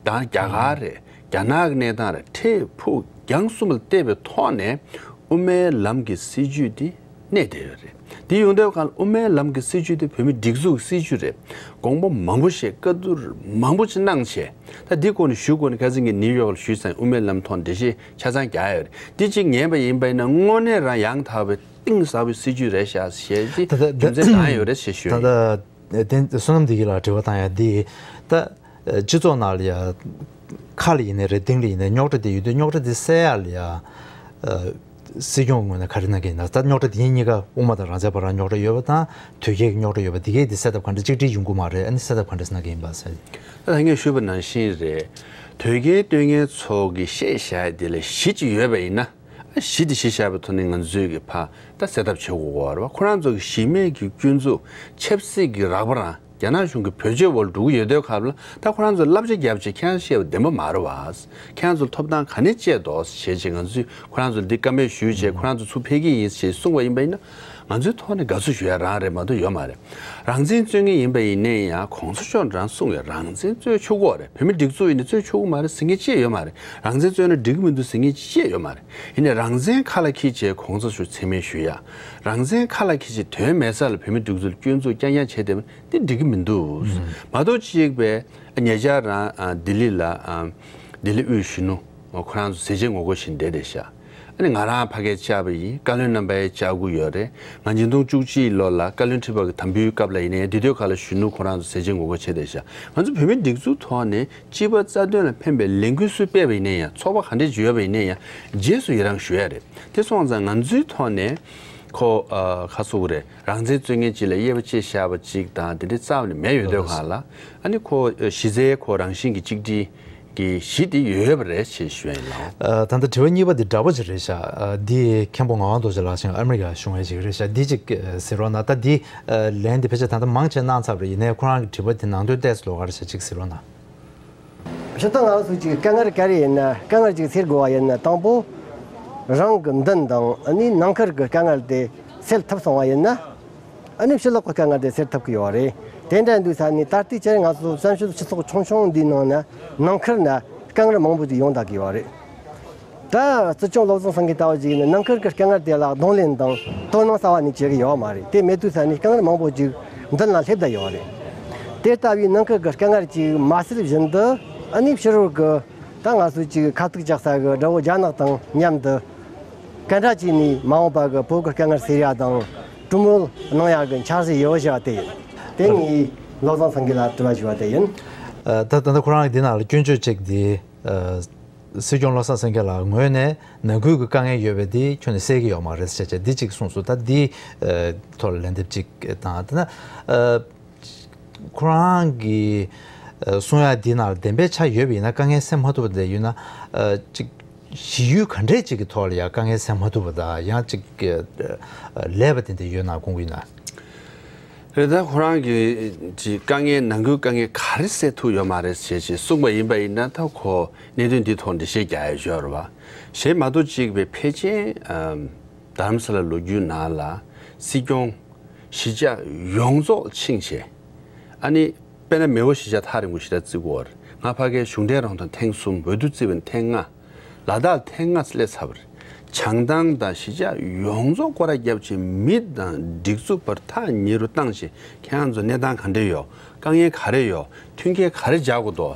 དང་རྒྱ་གར་རེད། རྒྱ་ནག་གི་གནས་སྟངས་རེད། འཕྲལ་ཕུགས་རྒྱང་གསུམ་ལ་བལྟས་པའི་ཐོག་ནས་དབུ་མའི་ལམ་གྱི་སྲིད་བྱུས་དེ་གནས་བསྡད་ཡོད་རེད། དེ་ཡོང་དུས་སྒང་ལ་དབུ་མའི་ལམ་གྱི་སྲིད་བྱུས་དེ་བོད་མི་སྒྲིག་འཛུགས་ཀྱི་སྲིད་བྱུས་རེད། དགོངས་པ་མང་པོ་བཞེས་བཀའ་བསྡུར་མང་པོ་ཅིག་གནང་བྱས། ད་འདི་སྐོར་ནས་ཞུ་དགོས་ན་ཁ་སང་གི་ནིའུ་ཡོག་ལ་ཞུས་ཙང་དབུ་མའི་ལམ་ཐོག་འགྲེལ་བཤད་ཆ་ཚང་རྒྱག་ཡོད་རེད། འདི་གཅིག་ཉན་པ་ཡིན་པ་ཡིན་ན་དངོས་གནས་རང་ཡང་དག་པའི་གཏིང་ཟབ་པའི་སྲིད་བྱུས་རེད་ཤག་ཞེས་ཀྱི་ད་ལྟ་རྒྱུ་མཚན་གང་ཡོད་རེད་ཞེས་ཞུ་ད་ཡིན། ལྟ་བསོད་ནམས་བདེ་སྐྱིད་ལགས་དྲི་བ་བཏང་ཡ་འདི་ད་སྤྱི་ཚོགས་ནང་ལ་ཡ་ཁ་ལ་ཡིན་ནའི་རེད་སྟེང་ལ་ཡིན་ནའི་རྙོག་དྲ་དེ་ཡོད་དུས་རྙོག་དྲ་དེ་སེལ་ཡ་ལ་ཡ་སྲིད་སྐྱོང་ངོས་ནས་ག་རེ་གནང་གི་ཡིན་ན། ད་རྙོག་དྲ་དེ་གཉིས་ཀ་དབུ་མ་དང་རང་བཙན་བར་ར་རྙོག་དྲ་ཡོད་པ་དང་དོལ་རྒྱལ་གྱི་རྙོག་དྲ་ཡོད་པ་དེ་གས་དེ་སེལ་ཐབས་ག་འདྲ་གཅིག་སྒྲིལ་ཡོང་གི་མ་རེད། ཨ་ནི་སེལ་ཐབས་ག་འདྲ་གནང་གི་ཡིན་པ་ཟེར། ད་ངས་ཞུས་པ་ནང་བཞིན་རེད། དོལ་རྒྱལ་སྟོན་མཁན་ཚོ་གི་བཤད་བཞག་ཡ་དེ་ལ་གཞི་གཅིག་ཡོད་པ་ཡིན་ན། གཞི་དེ་གཞི་བཞག་པའི་ཐོག་ནས་ང་ཚོས་ཀྱི་ཕ་ད་སེལ་ཐབས་བྱེད་དགོས་ཀྱི་ཡོད་རེད་བ། ཁོ་རང་ཚོ་གི་གཞི་མེད་ཀྱི་སྐྱོན་འཛུགས་ཆབ་སྲིད་ཀྱི་རགས་པ་རང་རྒྱ་ནག་གཞུང་གི་བེད་སྤྱོད་འོག་ལ་འགྲོ་གི་ཡོད་དུས་སྐབས་ལ་ད་ཁོ་རང་ཚོ་བསླབ་བྱ་བརྒྱབ་བྱས་ཁྱེད་རང་བཤད་པ་བདེན་པ་མ་རེད་བ། ཁྱེད་རང་ཚོ་ཐོབ་ཐང་ག་ནས་བཅད་འདུག་ཞེས་བྱས་ང་ཚོས་ཁོ་རང་ཚོ་འདི་བཀའ་མོལ་ཞུས་བྱས་ཁོ་རང་ཚོ་ཚུར་ཕེབས་ཀྱི་ཡིན་ཞེས་གསུངས་པ་ཡིན་པ་ཡིན་ན་ང་ཚོའི་ཐོག་ནས་དགའ་བསུ་ཞུ་ཡ་རང་རེད་མ་གཏོགས་ཡོད་མ་རེད། རང་བཙན་རྩོད་མཁན་ཡིན་པ་ཡིན་ནའི་ཡང་གོང་ས་མཆོག་རང་གསུངས་ཡོད། རང་བཙན་རྩོད་ཆོག་གི་རེད། བོད་མི་སྒྲིག་འཛུགས་ཡིན་ན་རྩོད་ཆོག་གི་མ་རེད་ཟེར་མཁན་ཅི་ཡོད་མ་རེད། རང་བཙན་རྩོད་ན་འགྲིག་གི་མི་འདུག་ཟེར་མཁན་ཅི་ཡོད་མ་རེད། ཡིན་ནའི་རང་བཙན་ཁ་ལ་འཁྱེར་བྱས་གོང་ས་མཆོག་མཚན་སྨད་ཞུ་ཡ། རང་བཙན་ཁ་ལ་འཁྱེར་བྱས་དོན་མེད་ས་ལ་བོད་མི་སྒྲིག་འཛུགས་ལ་སྐྱོན་འཛུགས་རྐྱང་རྐྱང་བྱས་བསྡད་པ་འདི་འགྲིག་གི་མི་འདུག་མ་གཏོགས་གཅིག་པའི་ཉེ་ཆར་རང་ལྡི་ལི་ལ་ལྡི་ལི་དབུས་གཞོན་ནུ་ཁོ་རང་ཚོ་ཟས་བཅད་ངོ་རྒོལ་བྱས་བསྡད་བསྡད་ཤག་ཨ་ནི་ང་རང་ཕ་གིར་བཅར་བ་ཡིན། བཀའ་བློན་རྣམ་པ་ཡང་བཅར་དགོས་ཡོད་རེད། ང་ཉིས་སྟོང་བཅུ་གཅིག་ལོ་ལ་བཀའ་བློན་ཁྲི་པ་གི་དམ་འབུལ་སྐབས་ལ་ཡིན་ནའི་དེ་དུས་ཁ་ལ་གཞོན་ནུ་ཁོ་རང་ཚོ་ཟས་བཅད་ངོ་རྒོལ་བྱས་བསྡད་ཤག་ང་ཚོ་བོད་མིའི་སྒྲིག་འཛུགས་ཐོག་ནས་སྤྱི་པ་རྩ་དོན་ལ་ཕན་པའི་ལས་འགུལ་སུས་སྤེལ་བ་ཡིན་ན་ཡང་ཚོགས་པ་ག་འདྲས་ཅིག་ཡོད་པ་ཡིན་ན་ཡང་རྗེས་སུ་ཡི་རང་ཞུ་ཡ་རེད། དེ་སོང་ཙང་ང་ཚོའི་ཐོག་ནས་ཁོ་ཨ་ག་ཟེར་དགོས་རེད། རང་བཙན་རྩོད་མཁན་ཅིག་ལ་དབྱེ་བ་ཕྱེ་བཞག་པ་ཅིག་དང་དེ་འདྲའི་རྩ་བ་ནས་མེད་ཡོད་དུས་སྒང་ལ་ཨ་ནི་ཁོ་གཞི་རྩའི་ཁོ་རང་བཞིན་གྱི་གཅིག་སྒྲིལ་ གི་གཞི་དེ་ཡོད་པ་རེད་ཅེས་ཞུ་ཡ་ཡིན་ལགས། ཨ། ད་ལྟ་དྲི་བ་གཉིས་པ་འདི་འདྲ་པོ་ཅིག་རེད་ཤག་ཨ། འདི་མཁན་པོ་ངག་དབང་རྡོ་རྗེ་ལགས་ཀྱིས་ཨ་མི་རི་ཀ་གཞུང་འབྲེལ་ཅིག་རེད་ཤག་འདི་ཅིག་ཨ། ཟེར་རོགས་གནང་། ད་འདི་ཨ། ལན་འདི་ཕལ་ཆེར་ད་ལྟ་མང་ཆེ་གནང་ཚར་བ་རེད། ཡིན་ནའི་ཁོ་རང་གི་དྲི་བ་འདི་ནང་དོན་ཏོག་ཙམ་ལོགས་ཀ་རེད་ཤག་ཅིག་ཟེར་རོགས་གནང་། སྤྱིར་བཏང་ང་ཚོ་ཅིག་དཀའ་ངལ་ག་རེ་ཡིན་ན། དཀའ་ངལ་ཅིག་སེལ་དགོས་པ་ཡིན་ན། དང་པོ་རང་གི་མདུན་དང་ཨ་ནི་ནང་ཁུལ་གྱི་དཀའ་ངལ་དེ་སེལ་ཐུབ་སོང་བ་ཡིན་ན། ཨ་ནི་ཕྱི་ལོགས་ཀྱི་དཀའ་ངལ་དེ་སེལ་ཐུབ་ཀྱི་ཡོད་རེད། དེ་འདྲ་འདུག་ས་ནི་ད་ལྟའི་ཆར་ང་ཚོ་བཙན་བྱོལ་སྤྱི་ཚོགས་ཆུང་ཆུང་འདིའི་ནང་ན་ནང་ཁུལ་ན་དཀའ་ངལ་མང་པོ་ཅིག་ཡོང་བསྡད་ཀྱི་ཡོད་རེད། ད་སྲིད་སྐྱོང་བློ་བཟང་སེང་གེ་ལྟ་བུ་ཅིག་ཡིན་ན་ནང་ཁུལ་གྱི་དཀའ་ངལ་དེ་ལ་གདོང་ལེན་དང་དོ་སྣང་གསར་བ་ནས་བྱེད་ཀྱི་ཡོད་མ་རེད། དེ་མེད་དུས་ས་ནས་དཀའ་ངལ་མང་པོ་ཅིག་མདུན་ལ་སླེབས་བསྡད་ཡོད་རེད། དེ་ལྟ་བུའི་ནང་ཁུལ་གྱི་དཀའ་ངལ་ཅིག་མ་སེལ་བཞིན་དུ། ཨ་ནི་ཕྱི་རོལ་གྱི་ད་ང་ཚོ་ཅིག་ཁ་ཐུག་རྒྱག་ས་གི་དགྲ་བོ་རྒྱ་ནག་དང་མཉམ་དུ་ག་འདྲ་བྱས་ནས་མ་འོངས་པ་གི་བོད་ཀྱི་དཀའ་ངལ་སེལ་ཡ་དང་གྲོས་མོལ་གནང་ཡ་གི་འཆར་གཞི་ཡོད་ཞེས་པ་དེ་ཡིན། དེ་ངས་བློ་བཟང་སེང་གེ་ལ་དྲི་བ་ཞུས་པ་དེ་ཡིན། ཨ། ད་ད་ལྟ་ཁོ་རང་གིས་འདི་ནང་ལ་སྐྱོན་བརྗོད་ཅིག་འདི། ཨ། སྲིད་སྐྱོང་བློ་བཟང་སེང་གེ་ལགས་ངོས་ནས་ནང་ཁུལ་གྱི་དཀའ་ངལ་ཡོད་པ་འདི་ཁྱོན་ནས་སེལ་གྱི་ཡོད་མ་རེད་ཟེར་བྱས་འདི་གཅིག་གསུངས་སོང་། ད་འདི་ཐོག་ལ་ལན་འདེབས་གཅིག་དང་། དེ་ན་ཁོ་རང་གི་གསུང་ཡ་འདི་ནང་ལ་བདེན་པའི་ཆ་ཡོད་པ་ཡིན་ན། དཀའ་ངལ་སེལ་མ་ཐུབ་པ་དེ་ཡོད་ན་གཅིག་གཞི་ཡུལ་ག་འདྲས་ཅིག་གི་ཐོག་ལ་ཡང་དཀའ་ངལ་སེལ་མ་ཐུབ་པ་དང་ཡང་གཅིག་ལས་པ་དེ་འདྲ་ཡོད་ན་དགོངས་ཀྱི་ཡོད་ན། རེད། ད་ཁོ་རང་གིས་ཅིག་དཀའ་ངལ་ནང་ཁུལ་དཀའ་ངལ་ག་རེ་སེལ་ཐུབ་ཡོད་མ་རེད་ཞེས་ཅིག་གསུངས་པ་ཡིན་པ་ཡིན་ན། ད་ཁོ་གནད་དོན་འདི་ཐོག་འགྲེལ་བཤད་རྒྱག་ཡ་ཡོད་རེད་བ། གཞན་མ་གཏོགས་ཅིག་པའི་ཕལ་ཆེར་ཨམ་རྡ་རམ་ས་ལ་ལོ་རྒྱུས་ནང་ལ་སྲིད་སྐྱོང་གཞིས་ཆགས་ཡོངས་རྫོགས་ཕྱིན་བྱས། ཨ་ནི་དཔེར་ན་མེས་པོ་གཞིས་ཆགས་ཐག་རིང་པོ་ཞེ་དྲག་བརྩི་དགོས་རེད། ང་ཕ་གིར་གཞུང་འབྲེལ་རང་དབང་ཐེངས་གསུམ། འོས་བསྡུ་བརྩིས་པ་ཐེངས་ལྔ། ལ་དྭགས་ཐེངས་ལྔ་སླེབས་ཚར་བ་རེད། བྱང་ཐང་དང་གཞིས་ཆགས་ཡོངས་རྫོགས་སྐོར་ར་བརྒྱབ་བྱས། མི་དང་སྒྲིག་འཛུགས་བར་ཐག་ཉེ་རུ་བཏང་བྱས། ཁྱེད་རང་ཚོ་གནས་སྟངས་ག་འདྲ་ཡོད། དཀའ་ངལ་ག་རེ་ཡོད། མཐུན་རྐྱེན་ག་རེ་སྦྱར་དགོས་འདུག།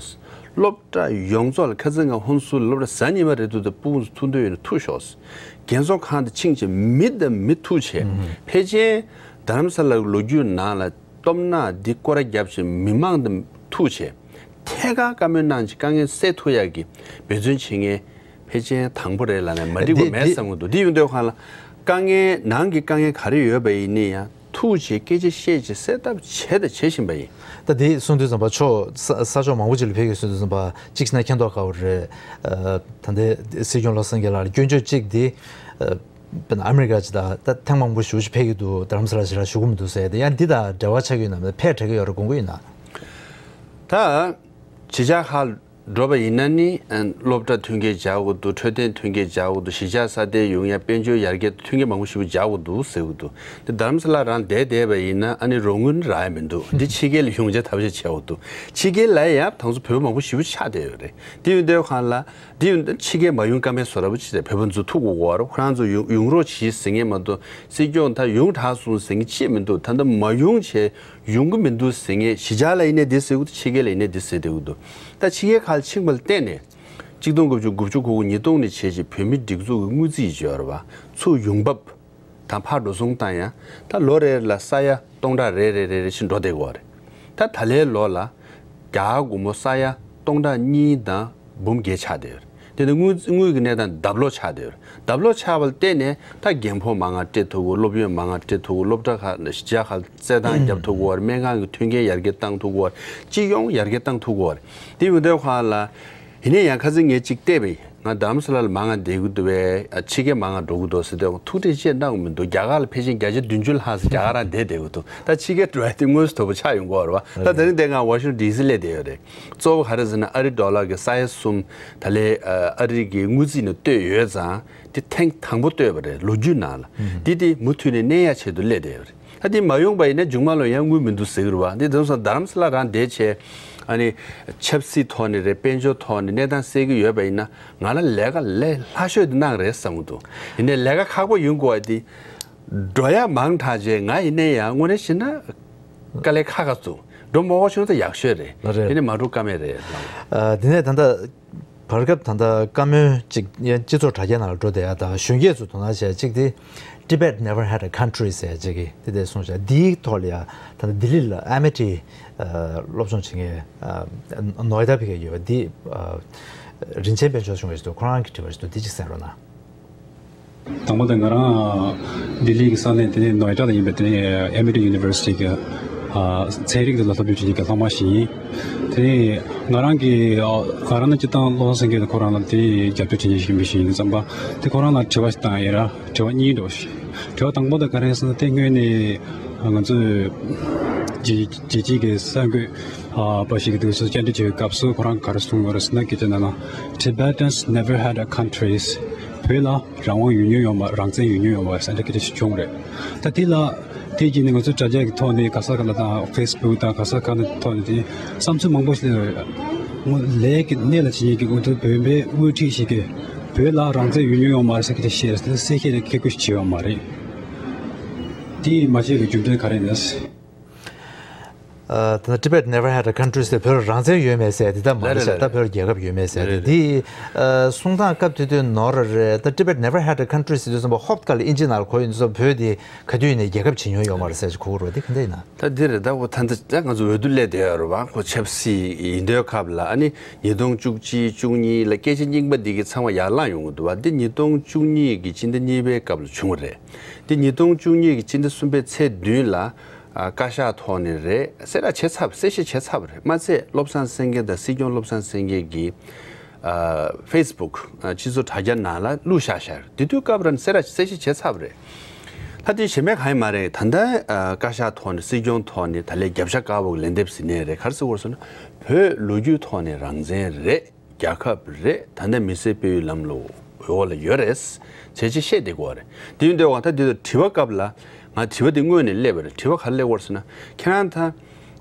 སློབ་གྲྭ་ཡོངས་རྫོགས་ལ། ཁ་སང་ང་ཧུན་སུར་ལ་སློབ་གྲྭ་གཟའ་ཉི་མ་རེད་འདུག། ད་སྤུ་གུ་ཚོ་ཐུག་འདོད་ཡོད་ན་ཐུག་ཤོག། རྒན་གསོ་ཁང་དུ་ཕྱིན་བྱས་མི་དང་མི་ཐུག་བྱས། ཕལ་ཆེར་རྡ་རམ་ས་ལ་ལོ་རྒྱུས་ནང་ལ་སྟོབས་ན་འདི་སྐོར་ར་བརྒྱབ་བྱས་མི་མང་དང་ཐུག་བྱས། ཐད་ཀར་བཀའ་མོལ་གནང་བྱས་དཀའ་ངལ་སེལ་ཐུབ་ཡག་གི་འབད་བརྩོན་བྱེད་མཁན་ཕལ་ཆེར་དང་པོ་རེད་ལབ་ནས་མ་འགྲིག་པ་མེད་བསམ་གྱི་འདུག། འདི་ཡོང་དུས་སྒང་ལ་དཀའ་ངལ་ནང་གི་དཀའ་ངལ་ག་རེ་ཡོད་པ་ཡིན་ནའི་ཡང་ཐུག་བྱས་སྐད་ཆ་བཤད་བྱས་སེལ་ཐབས་བྱས་དང་བྱེད་བཞིན་པ་ཡིན། ད་འདི་གསུང་དུས་ཙམ་པ་ཕྱོགས་ས་ས་ཕྱོགས་མང་པོ་ཅིག་ལ་ཕེབས་ཀྱི་གསུང་དུས་ཙམ་པ། གཅིག་བྱས་ན་མཁྱེན་རྟོགས་དཀའ་བ་རེད། ཨ། ད་ལྟའི་སྲིད་སྐྱོང་བློ་བཟང་སེང་གེ་ལགས་ལ་སྐྱོན་བརྗོད་གཅིག་འདི། ཨ། དཔེར་ན་ཨ་མི་རི་ཀ་ཅིག་དང་ད་ཐེངས་མང་པོ་ཞེ་པོ་ཅིག་ཕེབས་ཀྱི་འདུག། རྡ་རམ་ས་ལ་ཞེ་དྲག་བཞུགས་ཀྱི་མི་འདུག་ཟེར་ཡ་དེ་ཡང་འདི་དང་འབྲེལ་བ་ཆགས་ཀྱི་ཡོད་ན་མེད་ན། ཕར་བྲལ་གྱི་ཡོད་རེད་དགོངས་ཀྱི་ཡོད་ན། ད་གཞིས་ཆགས་ཁག་འགྲོ་བ་ཡིན་ན་ནི། ཨ། སློབ་གྲྭ་མཐུན་རྐྱེན་སྦྱར་དགོས་འདུག། འཕྲོད་བསྟེན་མཐུན་རྐྱེན་སྦྱར་དགོས་འདུག། གཞིས་ཆགས་ས་དེ་ཡོང་ཡ། དཔལ་འབྱོར་ཡར་རྒྱས་མཐུན་རྐྱེན་མང་པོ་ཞེ་པོ་སྦྱར་དགོས་འདུག་ཟེར་གྱི་འདུག། དེ་རྡ་རམ་ས་ལ་རང་བསྡད་བསྡད་པ་ཡིན་ན་ཨ་ནི་རོགས་དངུལ་ནི་རག་ཡ་མི་འདུག། འདི་ཕྱི་རྒྱལ་ལ་ཡོང་ཆེད་ཐབས་ཤེས་བྱེད་དགོས་འདུག། ཕྱི་རྒྱལ་ལ་ཡང་ད་ཚོ་བོད་པ་མང་པོ་ཞེ་པོ་ཆགས་བསྡད་ཡོད་རེད། དེ་ཡོང་དུས་སྒང་ལ། དེ་ཡོང་དུས་ཕྱི་རྒྱལ་མ་ཡོང་ཀ་མེད་བཟོ་འདྲ་པོ་ཅིག་རེད། བོད་པ་ཚོ་ཐུག་དགོས་ཀྱི་ཡོད་རེད། ཁོ་རང་ཚོ་ཡོང་ཡོང་རོགས་གྱིས་ཟེར་མཁན་མ་གཏོགས། སྲིད་སྐྱོང་ད་ཡོང་དྲགས་སོང་ཟེར་མཁན་ཅིག་མི་འདུག། ད་ལྟ་མ་ཡོང་བྱས་ཡོང་གི་མི་འདུག་ཟེར་མཁན། གཞིས་ཆགས་ལ་ཡིན་ནའི་འདི་ཟེར་གྱི་འདུག། ཕྱི་རྒྱལ་ལ་ཡིན་ནའི་འདི་ཟེར་བསྡད་ཀྱི་འདུག། ད་ཕྱི་རྒྱལ་ཁག་ལ་ཕྱིན་པ་ལ་བརྟེན་ནས་གཅིག་སྟོང་དགུ་བརྒྱ་དགུ་བཅུ་གོ་དགུ་ཉིས་སྟོང་ནས་བྱས་བྱས་བོད་མིའི་སྒྲིག་འཛུགས་ཀྱི་དངུལ་རྩིས་ཡོད་རེད་པ། ཚུར་ཡོང་འབབ་དང་ཕར་འགྲོ་སོང་བཏང་ཡ། ད་ལོ་རེ་ལ་ས་ཡ་སྟོང་ཕྲག་རེ་རེ་རེ་རེ་བཞིན་འགྲོ་བསྡད་ཀྱི་ཡོད་རེད། ད་ད་ལོའི་ལོ་ལ་རྒྱ་གར་སྒོར་མོ་ས་ཡ་སྟོང་ཕྲག་གཉིས་དང་འབུམ་བརྒྱད་ཆགས་བསྡད་ཡོད་རེད། དེ་ནི་དངུལ་དངུལ་གྱི་གནས་སྟངས་ལྡབ་ལོག་ཆགས་བསྡད་ཡོད་རེད། ལྡབ་ལོག་ཆགས་པ་ལ་བརྟེན་ནས་ད་རྒན་ཕོ་མང་ང་སྤྲད་ཐུབ་ཀྱི། སློབ་ཡོན་མང་ང་སྤྲད་ཐུབ་ཀྱི། སློབ་གྲྭ་ཁག་ནས་གཞིས་ཆགས་ཁག་ལ་རྩེད་ཐང་རྒྱབ་ཐུབ་ཀྱི་ཡོད་རེད། སྨན་ཁང་གི་མཐུན་རྐྱེན་ཡར་རྒྱས་བཏང་ཐུབ་ཀྱི་ཡོད་རེད། སྤྱི་ཡོངས་ཡར་རྒྱས་བཏང་ཐུབ་ཀྱི་ཡོད་རེད། དེ་ཡོང་དུས་སྒང་ལ། ཡིན་ནའི་ཡང་ཁ་སང་ངས་གཅིག་བལྟས་པ་ཡིན། ང་རྡ་རམ་ས་ལ་ལ་མང་ང་བསྡད་ཀྱི་འདུག་པས། ཨ། ཕྱི་རྒྱལ་མང་ང་འགྲོ་གི་འདུག་ཟེར་དུས་ཐུགས་ཁྲལ་ཅི་ཡང་གནང་གི་མི་འདུག། རྒྱ་གར་ལ་ཕལ་ཆེར་བརྒྱ་ཆ་བདུན་ཅུ་ལྷག་ཙམ་རྒྱ་གར་རང་བསྡད་བསྡད་ཀྱི་འདུག། ད་ཕྱི་རྒྱལ་འགྲོ་ཡ་དེ་དངོས་སུ་དོ་པོ་ཆགས་ཡོང་གི་ཡོད་རེད་པ། ད་དེ་རིང་འདིར་ང་ཝ་ཤིང་ཊོན་ཌི་སི་སླེབས་བསྡད་ཡོད་རེད། གཙོ་བོ་ག་རེ་ཟེར་ན་ཨ་རིའི་ཌོ་ལར་གྱི་ས་ཡ་གསུམ་ད་ལོའི་ཨ་རིའི་དངུལ་རྩིས་ནང་བཏོན་ཡོད་ཙང་། དེ་ཐེངས་དང་པོ་བཏོན་པ་རེད། ལོ་རྒྱུས་ནང་ལ། དེ་དེ་མུ་མཐུད་ནས་གནས་ཡ་ཆེད་དུ་སླེབས་བསྡད་ཡོད་རེད། ད་དེ་མ་ཡོང་པ་ཡིན་ན་མཇུག་མ་ལ་ཡང་དངུལ་མི་འདུག་ཟེར་གྱི་རེད་པ། འདི་དེང་སང་རྡ་རམ་ས་ལ་རང་བསྡད་བྱས། ཨ་ནི་ཆབ་སྲིད་ཐོག་ནས་རེད། དཔལ་འབྱོར་ཐོག་ནས་གནས་སྟངས་སེལ་གྱི་ཡོད་པ་ཡིན་ན། ང་ལ་ལས་ཀ་ལས་སླ་ཤོས་དེ་གནང་རེད་བསམ་གྱི་འདུག། ཡིན་ནའི་ལས་ཀ་ཁག་པོ་ཡོང་དགོས་པ་དེ། འགྲོ་ཡ་མང་དྲགས་བྱས། ང་ཡིན་ནའི་ཡང་དངོས་གནས་བཤད་ན་དཀའ་ལས་ཁག་ཁག་འདུག། འགྲོ་མ་དགོས་བྱུང་ན་ད་ཡག་ཤོས་རེད། ལགས་རེད། ཡིན་ནའི་མ་འགྲོ་ཀ་མེད་རེད། ཨ། དེ་ནས་ད་ལྟ་བར་སྐབས་ད་ལྟ་བཀའ་མོལ་གཅིག་ཡང་སྤྱི་ཚོགས་དྲ་རྒྱའི་ནང་ལ་འགྲོ་བསྡད་ཡ་དང་། གཞོན་སྐྱེས་ཚོས་དོ་སྣང་བྱེད་ཡ་གཅིག་དེ། Tibet never had a country ཟེར་ཡ་གཅིག་གིས་དེ་འདྲ་གསུངས་ཤག། འདིའི་ཐོག་ལ་ཡ་ད་ལྟ་ལྡི་ལི་ལ་ཨེ་མི་ཊི་ཨ་སློབ་སྦྱོང་བྱེད་མཁན་ཨ་ནོ་ཡེ་ཌ་ཕེབས་མཁན་ཡོད་པ་འདི་ཨ་རིན་ཆེན་དཔལ་འབྱོར་གཞུང་གི་ཞིག་འདུག། ཁོ་རང་གི་དྲི་བ་ཞིག་འདུག། འདི་གཅིག་གསན་རོགས་གནང་། དང་པོ་དེ་ང་རང་ལྡི་ལི་གི་ས་གནས་དེ་ནས་ནོ་ཡེ་ཌ་ལ་ཡིན་པའི་དེ་ནས་ཨེ་མི་ཊི་ཡུ་ནི་ཝར་སི་ཊི་གི་ ཚན་རིག་འདི་ལ་སློབ་སྦྱོང་བྱེད་མཁན་གྱི་སློབ་མ་ཞིག་ཡིན། དེ་ནས་ང་རང་གི་ཨ་ང་རང་ནི་སྤྱིར་བཏང་བློ་བཟང་སེང་གེ་དང་ཁོ་རང་ལ་དེ་རྒྱབ་སྐྱོར་བྱེད་མཁན་ཞིག་ཡིན་པའི་ཞིག་ཡིན་བསམ་པ་དེ་ཁོ་རང་ལ་དྲི་བ་ཞིག་བཏང་ཡིན་ར། དྲི་བ་གཉིས་འདྲ་བོ་ཞིག་དྲི་བ་དང་པོ་དེ་ག་རེ་ཡིན་ཟེར་ན། དེ་སྔོན་ནས་ང་ཚོས་རྒྱལ་རྒྱལ་སྤྱིའི་གི་གསར་འགོད་པ་ཞིག་གི་དུས་སུ་བཅར་འདྲི་བྱེད་པའི་སྐབས་སུ་ཁོ་རང་ག་རེ་གསུངས་ཡོད་རེད་ཟེར་ན། སྐད་ཆ་ནང་ན། Tibetans never had a country. བོད་ལ་རང་དབང་ཡོད་མྱོང་ཡོད་མ་རེད། རང་བཙན་ཡོད་མྱོང་ཡོད་མ་རེད་ཟེར་འདྲ་སྐད་ཆ་ཞིག་བྱུང་རེད། ད་དེ་ལ་དེ་རྗེས་ནས་ང་ཚོ་དྲ་རྒྱ་གི་ཐོག་ནས་ག་ས་ག་ལ་དང་ཕེ་སི་བུག་དང་ག་ས་ག་ནས་ཐོག་ནས་དེ་བསམ་ཚུལ་མང་པོ་ཞིག་སླེབས་ཡོད་རེད། ལས་ཀྱི་གནས་ལ་བྱེད་མཁན་གྱི་ང་ཚོ་བོད་པའི་དབུ་ཁྲིད་ཞིག་གིས་བོད་ལ་རང་བཙན་ཡོད་མྱོང་ཡོད་མ་རེད་ཟེར་གྱི་དེ་བཤད་རེད། གསལ་བཤད་ལ་ཁེ་ཁུ་ཞིག་བྱས་ཡོད་མ་རེད། དེ་མ་བྱས་ཀྱི་རྒྱུ་མཚན་ག་རེ་ཡིན་ན། ད་Tibet never had a country ཟེར། བོད་ལ་རང་བཙན་ཡོད་མེད་ཟེར་དེ་ལྟ་མ་རེད་ཤག་ད་བོད་ལ་རྒྱལ་ཁབ་ཡོད་མེད་ཟེར་དེ། དེ་གསུང་སྟངས་སྐབས་དེ་དུས་ནོར་རེད། ད་Tibet never had a country ཟེར་དུས་ཙམ་པ་ཧོབ་ཁ་ལ་ཨིན་ཇི་ནང་ལ་གོ་ཡོང་དུས་ཙམ་བོད་དེ་ག་དུས་ནས་རྒྱལ་ཁབ་བྱེད་མྱོང་ཡོད་མ་རེད་ཟེར་ཞིག་གོ་གི་རེད། དེ་ག་འདྲ་ཡིན་ན། ད་འདི་རེད། ད་འོ་ད་འདི་ད་ང་ཚོ་འོས་བསྡུ་སླེབས་བསྡད་ཡོད་རེད་བ། ཁོ་ཆབ་སྲིད་ཡིན་དུས་སྐབས་ལ་ཨ་ནི་ཉིས་སྟོང་བཅུ་གཅིག་བཅུ་གཉིས་ལ་སྐད་ཆ་རྙིང་པ་འདི་གི་ཚང་མ་ཡར་ལངས་ཡོང་གི་འདུག་བ། འདི་ཉིས་སྟོང་བཅུ་གཉིས་ཀྱི་སྤྱི་ཟླ་གཉིས་པའི་སྐབས་ལ་བྱུང་བ་རེད། འདི་ཉིས་སྟོང་བཅུ་གཉིས་ཀྱི་སྤྱི་ཟླ་གསུམ་པའི་ཚེས་བདུན་ལ། ཨ། བཀའ་ཤག་ཐོག་ནས་རེད། གསལ་བསྒྲགས་བྱས་ཚར། གསལ་བཤད་བྱས་ཚར་བ་རེད། མ་ཚད་བློ་བཟང་སེང་གེ་དང་སྲིད་སྐྱོང་བློ་བཟང་སེང་གེ་གིས། ཨ། ཕེ་སི་བུག་ཨ། སྤྱི་ཚོགས་དྲ་རྒྱ་ནང་ལ་བླུགས་བཞག་བཞག་རེད། དེ་དུས་སྐབས་ར་ནས་གསལ་བསྒྲགས་གསལ་བཤད་བྱས་ཚར་བ་རེད། ད་དེ་གཞན་པ་གང་ཡང་མ་རེད། ད་ལྟ་ཨ། བཀའ་ཤག་ཐོག་ནས་སྲིད་སྐྱོང་ཐོག་ནས་ད་ལན་རྒྱབ་ཤ་དཀར་པོ་གི་ལན་འདེབས་ཟིན་ནས་རེད། ག་རེ་ཟེར་དགོས་རེད་ཟེར་ན། བོད་ལོ་རྒྱུས་ཐོག་ནས་རང་བཙན་རེད། རྒྱལ་ཁབ་རེད། ད་ལྟ་མི་སེར་སྤེལ་ཡུལ་ལམ་ལུགས་འོག་ལ་ཡོད་རེད། བྱས་རྗེས་བཤད་བསྡད་དགོས་རེད། དེ་ཡིན་དུས་ང་ད་དེ་དུས་དྲི་བ་སྐབས་ལ་ང་དྲི་བ་དེ་སྔོན་ནས་སླེབས་པ་རེད། དྲི་བ་ག་རེ་སླེབས་ཀྱི་ཡོད་རེད་ཟེར་ན། ཁྱེད་རང་ད་ཨ།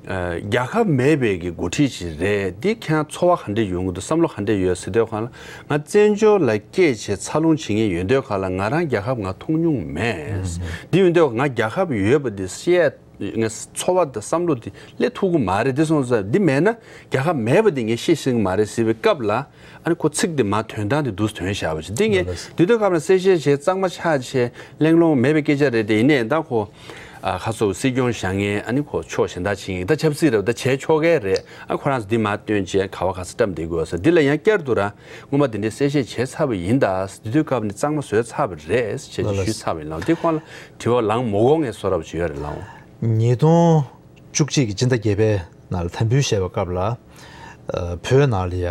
རྒྱལ་ཁབ་མེད་པའི་གི་འགོ་ཁྲིད་ཅིག་རེད། འདི་ཁྱེད་རང་ཚོར་བ་ག་འདྲ་ཡོང་གི་འདུག་བསམ་བློ་ག་འདྲ་ཡོད་ཟེར་དུས་སྒང་ལ། ང་བཙན་བྱོལ་ལ་སྐྱེས་བྱས་འཚར་ལོངས་བྱེད་མཁན་ཡིན་དུས་སྒང་ལ་ང་རང་རྒྱལ་ཁབ་ང་མཐོང་མྱོང་མེད། འདི་ཡིན་དུས་ང་རྒྱལ་ཁབ་ཡོད་པ་འདི་བཤད། ངས་ཚོར་བ་དང་བསམ་བློ་དེ་སླེབས་ཐུབ་ཀྱི་མ་རེད། དེ་སོང་ཙང་འདི་མེད་ན་རྒྱལ་ཁབ་མེད་པ་དེ་ངས་ཤེས་ཤེས་ཀྱི་མ་རེད་ཟེར་བའི་སྐབས་ལ། ཨ་ནི་ཁོ་ཚིག་དེ་མ་དོན་དག་དེ་འདུག་དོན་བཞག་པ་ཞིག་འདི་ངས་དེ་དུས་སྐབས་ལ་གསལ་བཤད་བྱས་གཙང་མ་ཆགས་བྱས་གླེང་སློང་མེད་པའི་སྐད་ཆ་རེད། དེ་ཡིན་ནའི་ད་ཁོ་ཨ་ཁ་སོ་སྲིད་སྐྱོང་བཞག་མཁན་ཨ་ནི་ཁོ་ཕྱོགས་གཞན་དག་ཕྱིན་ཡིན། ད་ཆབ་སྲིད་རེད། ད་བྱས་ཆོག་གི་རེད། ཨ་ཁོ་རང་ཚོ་འདི་མ་སྟོན་བྱས་ག་བ་ག་ས་བཀྲམ་བསྡད་དགོས་ས་འདི་ལ་ཡང་བསྐྱར་དུ་ར་སྔོན་མ་དེ་འདྲའི་གསལ་བཤད་བྱས་ཚར་བ་ཡིན། ད་དེ་དུས་སྐབས་ནས་གཙང་མ་བཟོས་ཚར་བ་རེད་ཅེས་ཞུས་ཚར་བ་ཡིན་ལགས། དེ་ཁོང་ལ་དྲི་བ་ལངས་མ་དགོས་ངས་བཟོ་འདྲ་བ་ཅིག་ཡོད་རེད་ལགས། ཉིས་སྟོང་བཅུ་གཅིག་གི་སྤྱི་ཟླ་བརྒྱད་པའི་ནང་ལ་དམ་འབུལ་བཞེས་པའི་སྐབས་ལ། ཨ། བོད་ནང་ལ་ཡ་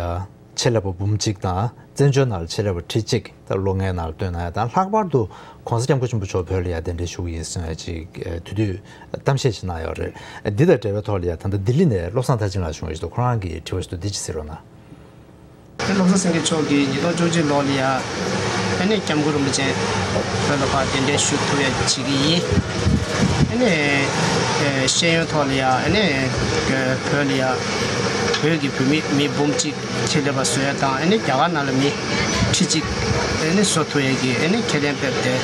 ཆེད་ལས་པ་འབུམ་གཅིག་དང་བཙན་བྱོལ་ནང་ལ་ཆེད་ལས་པ་ཁྲི་གཅིག་ད་ལོ་ལྔའི་ནང་ལ་བཏོན་གནང་ཡ་དང་། ལྷག་པར་དུ་༸གོང་ས་༸སྐྱབས་མགོན་ཆེན་པོ་མཆོག་བོད་ལ་ཡ་གདན་འདྲེན་ཞུ་གི་ཡིན་གསུངས་ཡ་ཅིག་ཨ། དེ་དུས་གཏམ་བཤད་ཅིག་གནང་ཡོད་རེད། འདི་དང་འབྲེལ་བའི་ཐོག་ལ་ཡ་ད་ལྟ་ལྡི་ལི་ནས་བློ་བཟང་ཐར་ཕྱིན་ལགས་བྱུང་ཡོད་ཅིག་འདུག་ཁོ་རང་གི་དྲི་བ་ཞིག་འདུག་འདི་ཅིག་གཟིགས་རོགས་གནང་། བློ་བཟང་སེང་གེ་མཆོག་གིས་ཉིས་སྟོང་བཅུ་གཅིག་ལོ་ལ་ཡ་ཨ་ནི་སྐྱབས་མགོན་རིན་པོ་ཆེ་བོད་ལ་ཕར་གདན་འདྲེན་ཞུ་ཐུབ་ཡ་བྱེད་ཀྱི་ཡིན། ཨ་ནི་ཤེས་ཡོན་ཐོག་ལ་ཡ་ཨ་ནི་བོད་ལ་ཡ་བོད་ཀྱི་བུད་མེད་མི་འབུམ་གཅིག་ཆེད་ལས་པ་བཟོ་ཡ་དང་། ཨ་ནི་རྒྱ་གར་ནང་ལ་མི་ཁྲི་གཅིག་ཨ་ནི་བཟོ་ཐུབ་ཡ་གི་ཨ་ནི་ཁས་ལེན་ཕེབས་ཏེ་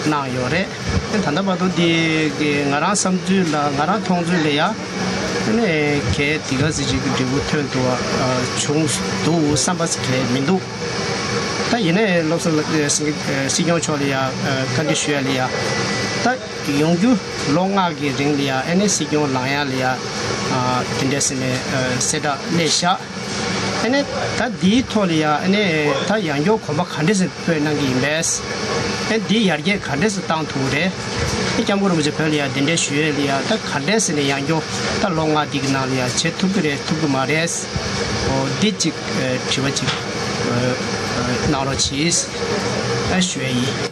གནང་ཡོད་རེད། ད་ལྟ་བར་དུ་འདི་གི་ང་རང་བསམ་ཚུལ་ལ་ང་རང་མཐོང་ཚུལ་ལ་ཡ། ཨ་ནི་གལ་དེ་ག་ཟིག་ཅིག་གི་འབྲས་བུ་ཐོན་ཐུབ་པ་བྱུང་འདུག་བསམ་པ་ཟིག་གལ་མི་འདུག་ད་ཡིན་ནའི་བློ་བཟང་ལགས་སྲིད་སྐྱོང་མཆོག་ལ་ཡ་བཀའ་འདྲི་ཞུ་ཡ་ལ་ཡ། ད་ཡོང་རྒྱུ་ལོ་ལྔ་གི་རིང་ལ་ཡ་ཨ་ནི་སྲིད་སྐྱོང་ལངས་ཡ་ལ་ཡ། དེ་འདྲ་ཟེར་ནས་གསལ་བསྒྲགས་སླེབས་ཤག་ཨ་ནི་ད་འདིའི་ཐོག་ལ་ཡ་ཨ་ནི་ད་ཡང་སྐྱར་གོམ་པ་ག་འདྲ་ཟིག་སྤོས་གནང་གི་ཡིན་པས། ཨེ་འདི་ཡར་རྒྱས་ག་འདྲས་སེ་བཏང་ཐུབ་རེད། ཨེ་སྐྱབས་མགོན་རིན་པོ་ཆེ་བོད་ལ་ཡ་གདན་འདྲེན་ཞུ་ཡས་ལ་ཡ་ད་ག་འདྲས་སེ་ནས་ཡང་སྐྱར་ད་ལོ་ལྔ་འདི་གི་ནང་ལ་ཡ་བྱེད་ཐུབ་ཀྱི་རེད་ཐུབ་ཀྱི་མ་རེད། འོ་འདི་གཅིག་ཨེ་དྲི་བ་གཅིག་ཨེ་ཨེ་གནང་རོགས་གྱིས། ཨེ་ཞུ་ཡས་ཡིན།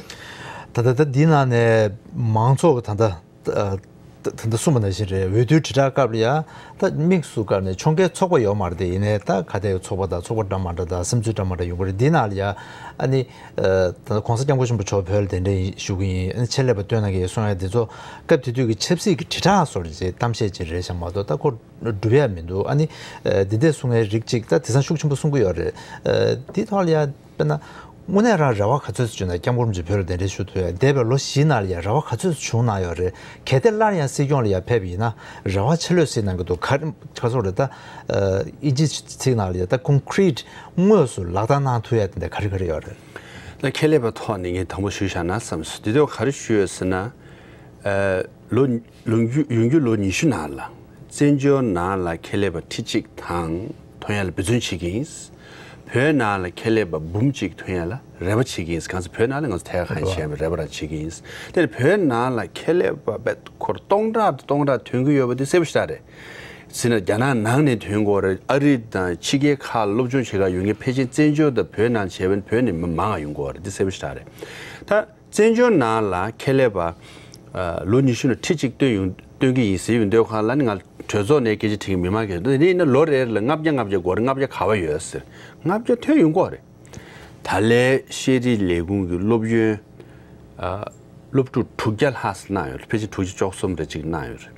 ད་ལྟ་ད་འདི་ནང་ནས་མང་ཚོགས་ཀྱི་ད་ལྟ། ད་ད་ལྟ་གསུངས་པ་ནང་བཞིན་རེད། འོས་བསྡུའི་དྲིལ་བསྒྲགས་སྐབས་ལ་ཡ་ད་དམིགས་སུ་བཀར་ནས་ཁྱོན་གའི་ཚོགས་པ་ཡོད་མ་རེད་དེ། ཡིན་ནའི་ད་ག་དེ་ཚོགས་པ་དང་ཚོགས་པ་འདྲ་མ་འདྲ་དང་བསམ་ཚུལ་འདྲ་མ་འདྲ་ཡོང་གི་རེད། འདི་ནང་ལ་ཡ་ཨ་ནི་ད་ལྟ་༸གོང་ས་༸སྐྱབས་མགོན་ཆེན་པོ་མཆོག་བོད་ལ་གདན་འདྲེན་ཞུ་གི་ཡིན། ཨ་ནི་ཆེད་ལས་པ་བཏོན་གནང་གི་ཡོད་གསུང་ཡ་འདི་ཚོ་སྐབས་དེ་དུས་ཀྱི་ཆབ་སྲིད་ཀྱི་དྲིལ་བསྒྲགས་བཟོ་འདྲ་ཅིག་གཏམ་བཤད་ཅིག་རེད་ཤག་མ་གཏོགས་ད་ཁོ་འགྲུབ་ཡ་མི་འདུག་ཨ་ནི་འདི་འདྲས་གསུང་ཡའི་རིགས་ཅིག་ད་དེང་སང་ཤུགས་ཆེན་པོ་གསུང་གི་ཡོད་རེད། འདི་ཐོག་ལ་ཡ། དཔེར་ན། དངོས་གནས་རང་རེ་བ་ག་ཚོད་ཅིག་བྱུང་ན་སྐྱབས་མགོན་རིན་པོ་ཆེ་བོད་ལ་གདན་འདྲེན་ཞུ་ཐུབ་ཡ། འདས་པའི་ལོ་བཞིའི་ནང་ལ་ཡ་རེ་བ་ག་ཚོད་ཅིག་བྱུང་གནང་ཡོད་རེད། གལ་ཏེ་སླར་ཡང་སྲིད་སྐྱོང་ལ་ཡ་ཕེབས་ཡིན་ན་རེ་བ་ཆེ་ལོས་གཟིགས་གནང་གི་འདུག་ག་རེ་ག་ཚོད་རེད་ད། ཨིན་ཇིའི་ཚིག་ནང་ལ་ཡ་ད་ཀོང་ཀྲིད་དངོས་སུ་ལག་བསྟར་གནང་ཐུབ་ཡ་དེ་འདྲ་ག་རེ་ག་རེ་ཡོད་རེད། ད་ཁྱད་ལས་པ་ཐོག་ནས་ངས་དང་པོ་ཞུས་བཞག་ན་བསམ་སོང་། དེ་དུས་ག་རེ་ཞུས་ཡོད་ཟེར་ན། ལོ་ལོ་ཡོང་རྒྱུ་ལོ་ཉི་ཤུ་ནང་ལ་བཙན་བྱོལ་ནང་ལ་ཁྱད་ལས་པ་ཁྲི་གཅིག་དང་ཐོན་ཡ་ལ་འབད་བརྩོན་བྱེད་ཀྱི་ཡིན། བོད་ནང་ལ་ཁེ་ལས་པ་འབུམ་གཅིག་ཐོན་ཡ་ལ་རེ་བ་བྱེད་ཀྱི་ཡིན། གང་ཟེར་བོད་ནང་ལ་ང་ཚོ་ཐད་ཀར་གང་ཡིན་ཤེས་མེད། རེ་བ་རང་བྱེད་ཀྱི་ཡིན། དེ་ནས་བོད་ནང་ལ་ཁེ་ལས་པ་བས་འཁོར་སྟོང་ཕྲག་དང་སྟོང་ཕྲག་ཐོན་གྱི་ཡོད་པ་དེ་གསལ་པོ་ཞེ་དྲག་རེད། ཟེར་ན་རྒྱ་ནག་ནང་ནས་ཐོན་དགོས་རེད། ཨ་རི་དང་ཕྱི་རྒྱལ་ཁག་ལ་སློབ་སྦྱོང་བྱེད་གར་ཡོང་མཁན་ཕལ་ཆེར་བཙན་བྱོལ་དང་བོད་ནང་བྱས་པ་ཡིན་ན་བོད་ནས་མི་མང་བ་ཡོང་དགོས་རེད། འདི་གསལ་པོ་ཞེ་དྲག་རེད། ད་བཙན་བྱོལ་ནང་ལ་ཁེ་ལས་པ་ཨ་ལོ་ཉི་ཤུ་ནང་ཁྲི་གཅིག་བཏོན་ཡོང་བཏོན་གྱི་ཡིན་ཟེར་ཡོང་དུས་ཁ་ལ་ནི་ང་གྲོས་ཚོགས་ནས་སྐད་ཆ་དྲིས་མཁན་མི་མང་གིས་འདི་ཡིན་ན་ལོ་རེ་ལ་ལྔ་བརྒྱ་ལྔ་བརྒྱ་དགོས་རེད། ལྔ་བརྒྱ་ག་པར་ཡོད་ཟེར། ལྔ་བརྒྱ་ཐོན་ཡོང་གི་རེད། ད་ལན་ཤེས་རིག་ལས་ཁུངས་ཀྱི་སློབ་ཡོན་ཨ་སློབ་ཕྲུག་དྲུག་བརྒྱ་ལྷག་ཙམ་གནང་ཡོད་རེད། ཕལ་ཆེར་དྲུག་ཅུ་བཅུ་གསུམ་རེ་གཅིག་གནང་ཡོད་རེད།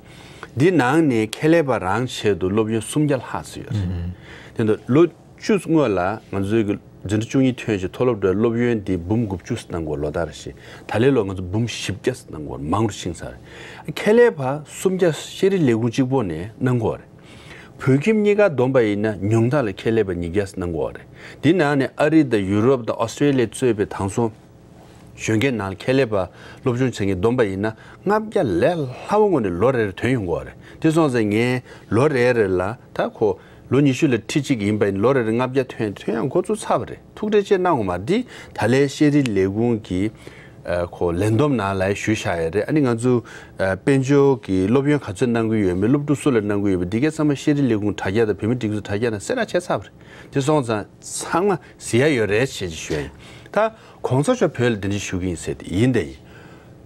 འདི་ནང་ནས་ཁེ་ལས་པ་རང་ཆེད་དུ་སློབ་ཡོན་སུམ་བརྒྱ་ལྷག་ཙམ་ཡོད་རེད། དེ་འདྲ་ལོ་བཅུ་སྔོན་ལ་ང་ཚོའི་གི་འཛིན་གྲྭ་བཅུ་གཉིས་ཐོན་ཞིང་མཐོ་སློབ་འགྲོ་སློབ་ཡོན་འདི་འབུམ་དགུ་བཅུ་གནང་དགོས་ལོ་ལྟར་ཞིག་ད་ལན་ལོ་ང་ཚོ་འབུམ་བཞི་བརྒྱ་གནང་དགོས་མང་རུ་ཕྱིན་ཚར། ཁེ་ལས་པ་སུམ་བརྒྱ་ཤེས་རིག་ལས་ཁུངས་གཅིག་པོ་ནས་གནང་དགོས་རེད། བོད་ཁྱིམ་གཉིས་ཀ་བསྡོམས་པ་ཡིན་ན་ཉུང་མཐའ་ལ་ཁེ་ལས་པ་ཉིས་བརྒྱ་གནང་དགོས་རེད། འདི་ནང་ནས་ཨ་རི་དང་ཡུ་རོབ་དང་ཨོ་སི་ཀྲེ་ལི་ཡ་གཙོས་པའི་དེང་སང་གཞོན་སྐྱེས་ནང་ལ་ཁེ་ལས་པ་སློབ་སྦྱོང་བྱེད་མཁན་བསྡོམས་པ་ཡིན་ན་ལྔ་བརྒྱ་ལས་སླ་བོ་ངོས་ནས་ལོ་རེར་ཐོན་ཡོང་གི་ཡོད་རེད། དེ་སོང་ཙང་ངས་ལོ་རེ་རེ་ལ་ད་ཁོ་ལོ་ཉི་ཤུ་ལ་ཁྲི་གཅིག་ཡིན་པ་ཡིན་ལོ་རེ་རེ་ལྔ་བརྒྱ་ཐོན་ཐོན་ཡང་འགོ་བཙུགས་ཚར་བ་རེད། ཐུགས་ཁྲལ་ཅིག་གནང་དགོས་མ་རེད། འདི་ད་ལན་ཤེས་རིག་ལས་ཁུངས་ཀྱི་ཨ་ཁོ་ལས་བསྡོམས་ནང་ལ་ཞུས་བཞག་ཡོད་རེད། ཨ་ནི་ང་ཚོ་ཨ་དཔལ་འབྱོར་གྱི་སློབ་ཡོན་ག་ཚོད་གནང་གི་ཡོད་མེད་སློབ་ཕྲུག་སུ་ལ་གནང་གི་ཡོད་མེད་འདི་གའི་ཚང་མ་ཤེས་རིག་ལས་ཁུངས་དྲ་རྒྱ་དང་བོད་མི་སྒྲིག་འཛུགས་དྲ་རྒྱ་ནང་གསལ་བསྒྲགས་བྱས་ཚར་བ་རེད། དེ་སོང་ཙང་ཚང་མ་གཟིགས་ཡ་ཡོད་རེད་ཅེས་ཞུ་ཡ་ཡིན། ད་གོང་ས་མཆོག་བོད་ལ་གདན་འདྲེན་ཞུ་གི་ཡིན་ཟེར་ཏེ་ཡིན་དེ་ཡིན།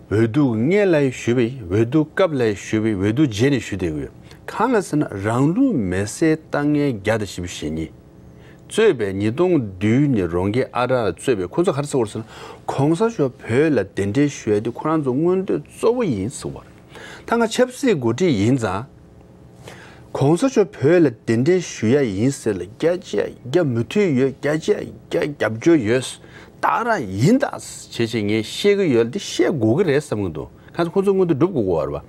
འོས་བསྡུ་སྔོན་ལ་ཡང་ཞུས་པ་ཡིན། འོས་བསྡུ་སྐབས་ལ་ཡང་ཞུས་པ་ཡིན། འོས་བསྡུ་རྗེས་ནས་ཞུ་བསྡད་ཀྱི་ཡོད། གང་ལ་ཟེར་ན་རང་ལུགས་མེ་སྲེག་ལྟ་མཁན་བརྒྱ་དང་བཞི་བཅུ་ཞེ་གཉིས་གཙོས་པའི་ཉིས་སྟོང་བདུན་ནས་རོང་སྐལ་ཨ་རག་གཙོས་པའི་ཁོ་ཚོ་ག་རེ་ཟེར་བ་རེད་ཟེར་ན་གོང་ས་མཆོག་བོད་ལ་གདན་འདྲེན་ཞུ་ཡ་དེ་ཁོ་རང་ཚོ་མངོན་འདོད་གཙོ་བོ་ཡིན་ཟེར་བ་རེད། ད་ང་ཆབ་སྲིད་འགོ་ཁྲིད་ཡིན་ཙང་། གོང་ས་མཆོག་བོད་ལ་གདན་འདྲེན་ཞུ་ཡ་ཡིན་ཟེར་ལ་བརྒྱ་ཆ་བརྒྱ་མུ་མཐུད་ཡོད། བརྒྱ་ཆ་བརྒྱ་རྒྱབ་སྐྱོར་ཡོད། ད་རང་ཡིན་ད་བྱས་བྱས་ངས་བཤད་གི་ཡོད། འདི་བཤད་དགོས་གི་རེད་བསམ་གི་འདུག་གང་ཁོ་ཚོ་མངོན་འདོད་སྒྲུབ་དགོས་གོ་བ་རེད་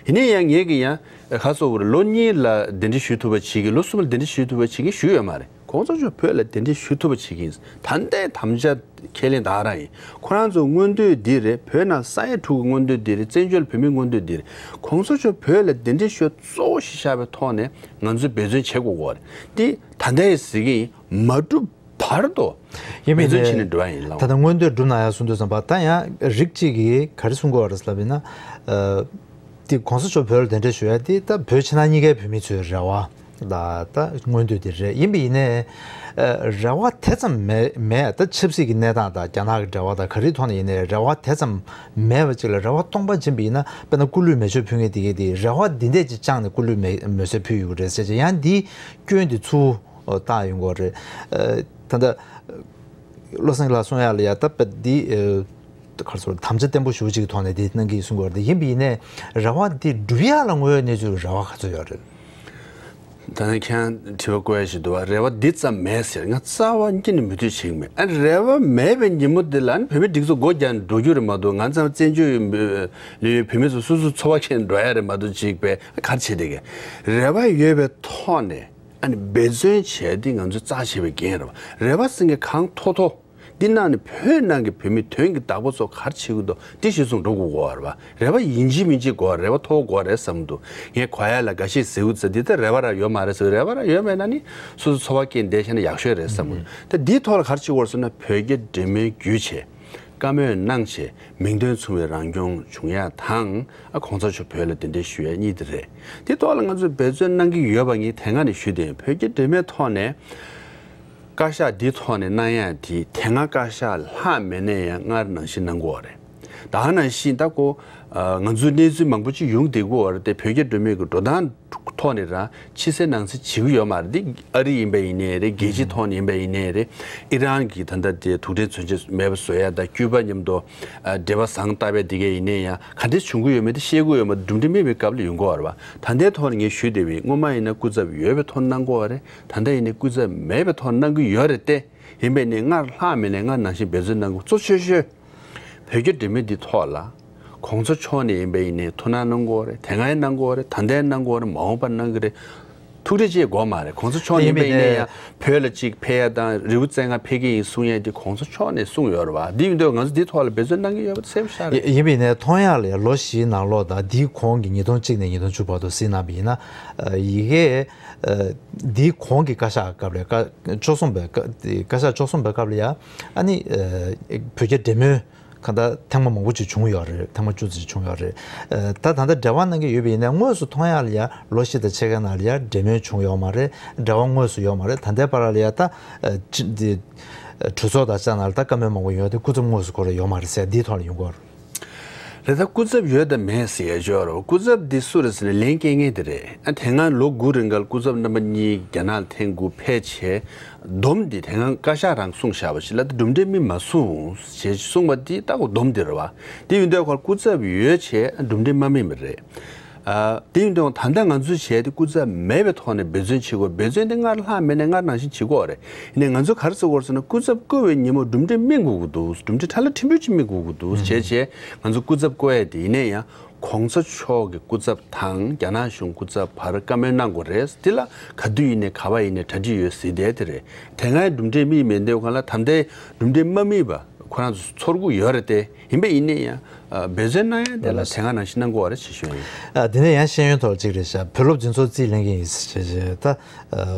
བ། ཡིན་ན་ཡང་ངས་གི་ཡང་ཁ་སོ་བར་ལོ་གཉིས་ལ་གདན་འདྲེན་ཞུ་ཐུབ་པ་བྱེད་གི་ལོ་གསུམ་ལ་གདན་འདྲེན་ཞུ་ཐུབ་པ་བྱེད་གི་ཞུ་ཡོད་མ་རེད། གོང་ས་མཆོག་བོད་ལ་གདན་འདྲེན་ཞུ་ཐུབ་པ་བྱེད་ཀྱི་ཡིན། ད་ལྟའི་དམ་བཅའ་ཁས་ལེན་ད་རང་ཡིན། ཁོ་རང་ཚོ་མངོན་འདོད་འདི་རེད། བོད་ནང་ས་ཡ་དྲུག་གི་མངོན་འདོད་འདི་རེད། བཙན་བྱོལ་བོད་མིའི་མངོན་འདོད་འདི་རེད། གོང་ས་མཆོག་བོད་ལ་གདན་འདྲེན་ཞུ་གཙོ་བོ་ཞིག་བཞག་པའི་ཐོག་ནས་ང་ཚོས་འབད་བརྩོན་བྱེད་དགོས་ཀྱི་རེད། འདི་ད་ལྟའི་ཟེར་གྱི་ཡིན། མ་འགྲུབ་བར་དུ་ཡིན་མིན་འབད་བརྩོན་བྱས་ནས་འགྲོ་ཡ་ཡིན་ལགས། ད་ལྟ་མངོན་འདོད་སྒྲུབ་གནང་ཡ་གསུང་དུས་ཙམ་པ་ད་ཡང་རིགས་གཅིག་གིས་ག་རེ་གསུང་གི་ཡོད་རེད་ལབ་ཡིན་ན། ཨ། དེ་གོང་ས་མཆོག་བོད་ལ་གདན་འདྲེན་ཞུ་ཡ་དེ་ད་བོད་ཕྱི་ནང་གཉིས་ཀའི་བོད་མི་ཚོའི་རེ་བ་ལ་ད་མངོན་འདོད་དེ་རེད། ཡིན་པ་ཡིན་ནའི་ཨ་རེ་བ་དེ་ཙམ་མེད་མེད། ད་ཆབ་སྲིད་ཀྱི་གནས་སྟངས་དང་རྒྱ་ནག་གི་འབྲེལ་བ་དང་ག་རེའི་ཐོག་ནས་ཡིན་ནའི་རེ་བ་དེ་ཙམ་མེད་པ་ཅིག་ལ་རེ་བ་སྟོང་པ་འབྱིན་པ་ཡིན་ན། དཔེར་ན་སྐུ་ལུས་མེ་མཆོད་ཕུལ་མཁན་དེ་གས་དེ་རེ་བ་འདི་འདྲས་ཅིག་བཅངས་ནས་སྐུ་ལུས་མེ་མེ་མཆོད་ཕུལ་ཡོད་རེད་ཟེར་བྱས་ཡང་འདི་སྐྱོན་དེ་ཚུར་བཏགས་ཡོང་གི་རེད། ཨ་ད་ལྟ་བློ་བཟང་ལགས་གསུང་ཡག་ལ་ཡ་ད་དཔེ་འདི་ཨ། ག་རེ་ཟེར་དམ་བཅའ་བརྟན་པོ་ཞེ་པོ་ཅིག་གི་ཐོག་ནས་དེ་གནང་གི་ཡིན་གསུང་གི་ཡོད་རེད། ཡིན་པ་ཡིན་ནའི་རེ་བ་འདི་འགྲུབ་ཡག་ལ་དངོས་ཡོད་གནས་ཚུལ་རེ་བ་ག་ཚོད་ཡོད་རེད། ད་ནི་ཁྱེད་རང་དྲི་བ་བཀོད་ཡ་ཞིག་འདུག་བ། རེ་བ་འདི་ཙམ་མེད་ཟེར་ང་རྩ་བ་ཉིད་ནས་མོས་མཐུན་བྱེད་ཀྱི་མེད། ཨ་རེ་བ་མེད་པའི་ཉིན་མོ་འདི་ལ་ཨ་ནི་བོད་མི་སྒྲིག་འཛུགས་སྒོ་རྒྱག་ནས་འགྲོ་རྒྱུ་རེད་མ་གཏོགས། ང་ཚང་བཙན་བྱོལ་ལ་ཡོད་བོད་མི་ཚོ་སོ་སོ་འཚོ་བ་སྐྱེལ་ནས་འགྲོ་ཡ་རེད་མ་གཏོགས། ཅིག་པས་ག་རེ་བྱེད་བསྡད་གི། རེ་བ་ཡོད་པའི་ཐོག་ནས་ཨ་ནི་འབད་བརྩོན་བྱས་ཏེ་ང་ཚོས་རྩ་ཆེ་བའི་འགན་རེད་བ། རེ་བ་ཟེར་མཁན་གང་མཐོ་མཐོ། འདི་ནང་ནས་བོད་ནང་གི་བོད་མི་དོན་གྱི་བདག་པོ་ཚོ་ག་རེ་བྱེད་ཀྱི་འདུག་འདི་གཞིར་བཟུང་འགྲོ་དགོས་ཀྱི་ཡོད་རེད་བ། རེ་བ་ཡིན་གཅིག་མིན་གཅིག་དགོས། རེ་བ་མཐོ་པོ་དགོས་རེད་བསམ་འདུག་ངས་གོ་ཡ་ལ་འགའ་ཤས་ཟེར་གྱི་ཚེ་འདི་ལྟར་རེ་བ་རང་ཡོད་མ་རེད་ཟེར། རེ་བ་རང་ཡོད་མེད་ན་ནི་སོ་སོ་འཚོ་བ་སྐྱེལ་བསྡད་ཤེ་ན་ཡག་ཤོས་རེད་བསམ་གྱི་འདུག་ད་འདིའི་ཐོག་ལ་ག་རེ་བྱེད་དགོས་རེད་ཟེར་ན་བོད་རྒྱ་འབྲེལ་མོལ་བརྒྱུད་བྱས། བཀའ་མོལ་གནང་བྱས། མིང་དོན་མཚུངས་པའི་རང་སྐྱོང་བྱུང་ཡ་དང་། ཨ་གོང་ས་མཆོག་བོད་ལ་གདན་འདྲེན་ཞུ་ཡ་གཉིས་དེ་རེད། དེ་ཐོག་ལ་ང་ཚོས་འབད་བརྩོན་གནང་གི་ཡོད་པ་ངས་དེ་སྔ་ནས་ཞུས་བསྡད་ཡོད། བོད་རྒྱ་འབྲེལ་མོལ་ཐོག་ནས། བཀའ་ཤག་འདི་ཐོག་ནས་གནང་ཡ་དེ་དེ་སྔ་བཀའ་ཤག་ལྷག་མེད་ན་ཡང་སྔར་ནང་བཞིན་གནང་དགོས་པ་རེད། ད་ག་ནང་བཞིན་ད་ཁོ་ང་ཚོའི་གནས་ཚུལ་མང་པོ་ཅིག་ཡོང་བསྡད་ཀྱི་ཡོད་རེད་དེ། བོད་རྒྱ་འབྲེལ་མོལ་གྱི་འགྲོ་སྟངས་ཐོག་ནས་རང་ཕྱི་གསལ་ནང་གསལ་བྱེད་ཀྱི་ཡོད་མ་རེད། འདི་ཨ་རི་ཡིན་པ་ཡིན་ནའི་རེད། རྒྱལ་སྤྱིའི་ཐོག་ནས་ཡིན་པ་ཡིན་ནའི་རེད། ཨི་རན་གྱིས་ད་ལྟ་དེ་དུག་སྦྲེལ་མཚོན་ཆ་མེད་པ་བཟོ་ཡ་དང་། ཀྱུ་པ་མཉམ་དུ་འབྲེལ་བ་བཟང་བཏབ་པ་དེ་གས་ཡིན་ནའི་ཡང་ག་འདྲས་བྱུང་གི་ཡོད་མེད་དེ་ཤེས་ཀྱི་ཡོད་མ་རེད། གྲུབ་འབྲས་མེད་པའི་སྐབས་ལ་ཡོང་གི་ཡོད་རེད་བ། ད་ལྟའི་ཐོག་ནས་ངས་ཞུས་བསྡད་པའི་སྔོན་མ་ཡིན་ན་སྐུ་ཚབ་ཡོད་པའི་ཐོག་གནང་གི་ཡོད་རེད། ད་ལྟ་ཡིན་ནའི་སྐུ་ཚབ་མེད་པའི་ཐོག་གནང་གི་ཡོད་རེད་དེ། ཡིན་པས་ནི་སྔར་ལྷག་མེད་ནས་སྔར་ནང་བཞིན་འབད་བརྩོན་གནང་དགོས། གཙོ་ཆེ་ཤོས་བོད་རྒྱ་འབྲེལ་མོལ་འདི་ཐོག་ལ་གོང་ས་མཆོག་ནས་ཡིན་པས་ཡིན་ནའི་ཐུགས་སྣང་གནང་དགོས་རེད། དེ་སྔ་ཡང་གནང་དགོས་རེད། ད་ལྟ་ཡང་གནང་དགོས་རེད། མ་འོངས་པར་གནང་གི་རེད། ཐུགས་རེ་ཅིག་དགོས་མ་རེད། གོང་ས་མཆོག་ཡིན་པ་ཡིན་ན་ཡང་བོད་ལ་ཅིག་ཕེབས་ཡ་དང་རི་བོ་རྩེ་ལྔ་ཕེབས་ཀྱི་ཡིན་གསུང་ཡ་དེ་གོང་ས་མཆོག་ནས་གསུངས་ཡོད་རེད་བ། འདི་ཡིན་དུས་ང་ཚོ་འདི་ཐོག་ལ་འབད་བརྩོན་གནང་གི་ཡོད་པ་གསལ་པོ་ཤར་རེད། ཡིན་པ་ཡིན་ནའི་མཐོང་ཡ་ལ་ཡ་ལོ་བཞིའི་ནང་ལོགས་དང་འདིའི་གོང་གི་ཉིས་སྟོང་གཅིག་ནས་ཉིས་སྟོང་བཅུ་བར་དུ་གཟིགས་གནང་བ་ཡིན་ན། ཡི་གེ་འདིའི་གོང་གི་བཀའ་ཤག་སྐབས་ལ་བཀའ་བཅུ་གསུམ་པའི་བཀའ་བཀའ་ཤག་བཅུ་གསུམ་པའི་སྐབས་ལ་ཡ་ཨ་ནི་བོད་རྒྱ་འབྲེལ་མོལ་གང་ལྟར་ཐེངས་མ་མང་པོ་ཅིག་བྱུང་ཡོད་རེད། ཐེངས་མ་བཅུ་ཙམ་བྱུང་ཡོད་རེད། ད་ད་ལྟ་འབྲེལ་བ་གནང་གི་ཡོད་པ་ཡིན་ན་དངོས་སུ་མཐོང་ཡག་ལ་ཡ་ལོ་བཞི་དང་ཕྱེད་ཀའི་ནང་ལ་ཡ་འབྲེལ་མོལ་བྱུང་ཡོད་མ་རེད། འབྲེལ་བ་དངོས་སུ་ཡོད་མ་རེད། ད་ལྟའི་བར་ལ་ཡ་ད་འདི་གྲོས་ཚོགས་དང་བཅས་ནང་ལ་ད་བཀའ་མོལ་མང་པོ་ཡོད་དེ་སྐུ་ཚབ་དངོས་སུ་ཁོ་རང་ཡོད་མ་རེད་ཟེར་འདིའི་ཐོག་ལ་ཡོང་གི་ཡོད་རེད། རེད། ད་སྐུ་ཚབ་ཡོད་དང་མེད་ཟེར་ཡ་ཅོག་རོ། སྐུ་ཚབ་འདི་སུ་རེད་ཟེར་ན་ལན་སྐྱེལ་མཁན་དེ་རེད། ཨ་དེ་སྔ་ལོ་དགུ་རིང་གར་སྐུ་ཚབ་རྣམ་པ་གཉིས་རྒྱ་ནག་ལ་ཐེངས་དགུ་ཕེབས་བྱས། སྡོམ་འདི་དེ་སྔ་བཀའ་ཤག་རང་གསུངས་བཞག་པ་ཞིག་ལ་ད་གྲུབ་འབྲས་སྨིན་མ་སོང་ཞེས་གསུངས་པ་འདི་ད་གོ་སྡོམ་འདི་རེད་བ། དེ་ཡིན་དུས་ཁོ་སྐུ་ཚབ་ཡོད་བྱས་གྲུབ་འབྲས་མ་སྨིན་པ་རེད། ཨ་དེ་ཡིན་དུས་ད་ལྟ་ང་ཚོས་བྱས་ཏེ་སྐུ་ཚབ་མེད་པའི་ཐོག་ནས་འབད་བརྩོན་བྱེད་དགོས། འབད་བརྩོན་དེ་སྔར་ལྷག་མེད་ནས་སྔར་ནང་བཞིན་བྱེད་དགོས་རེད། ཡིན་ནའི་ང་ཚོ་ག་རེ་ཟེར་དགོས་རེད་ཟེར་ན་སྐུ་ཚབ་བསྐོ་བའི་ཉིན་མོ་གྲུབ་འབྲས་སྨིན་དགོས་ཀྱི་འདུག་གྲུབ་འབྲས་ཁྲ་ལ་ཕྲན་བུ་ཅིག་སྨིན་དགོས་ཀྱི་འདུག་བྱས་བྱས་ང་ཚོ་སྐུ་ཚབ་བསྐོ་ཡས་དེ་ཡིན་ནའི་ཡང་། གོང་ས་མཆོག་གི་སྐུ་ཚབ་དང་རྒྱ་ནག་གཞུང་སྐུ་ཚབ་བར་བཀའ་མོལ་གནང་དགོས་རེད། འདི་ལ་ག་དུས་ཡིན་ནའི་ག་བ་ཡིན་ནའི་གྲ་སྒྲིག་ཡོད་ཟེར་བསྡད་དེ་རེད། དེ་སྔའི་གྲུབ་འབྲས་སྨིན་མེད་འདེབས་གང་ལ་ད་ལྟའི་གྲུབ་འབྲས་མ་སྨིན་པ་ཁོ་རང་ཚོ་ཚོར་གི་ཡོད་རེད་དེ། ཡིན་པ་ཡིན་ནའི་ཡང་འབད་བརྩོན་གནང་ཡ་དེ་ལ་དེ་སྔ་ནང་བཞིན་གནང་དགོས་པ་རེད་ཞེས་ཞུ་ཡ་ཡིན། ཨ་དེ་ནས་ཡང་ཤེས་ཡོན་ཐོག་གཅིག་རེད་ཤག་བོད་སློབ་འཛིན་ཚོགས་རྩིས་ལེན་གྱི་ཡིན་ཞེས་ཞེས་ད་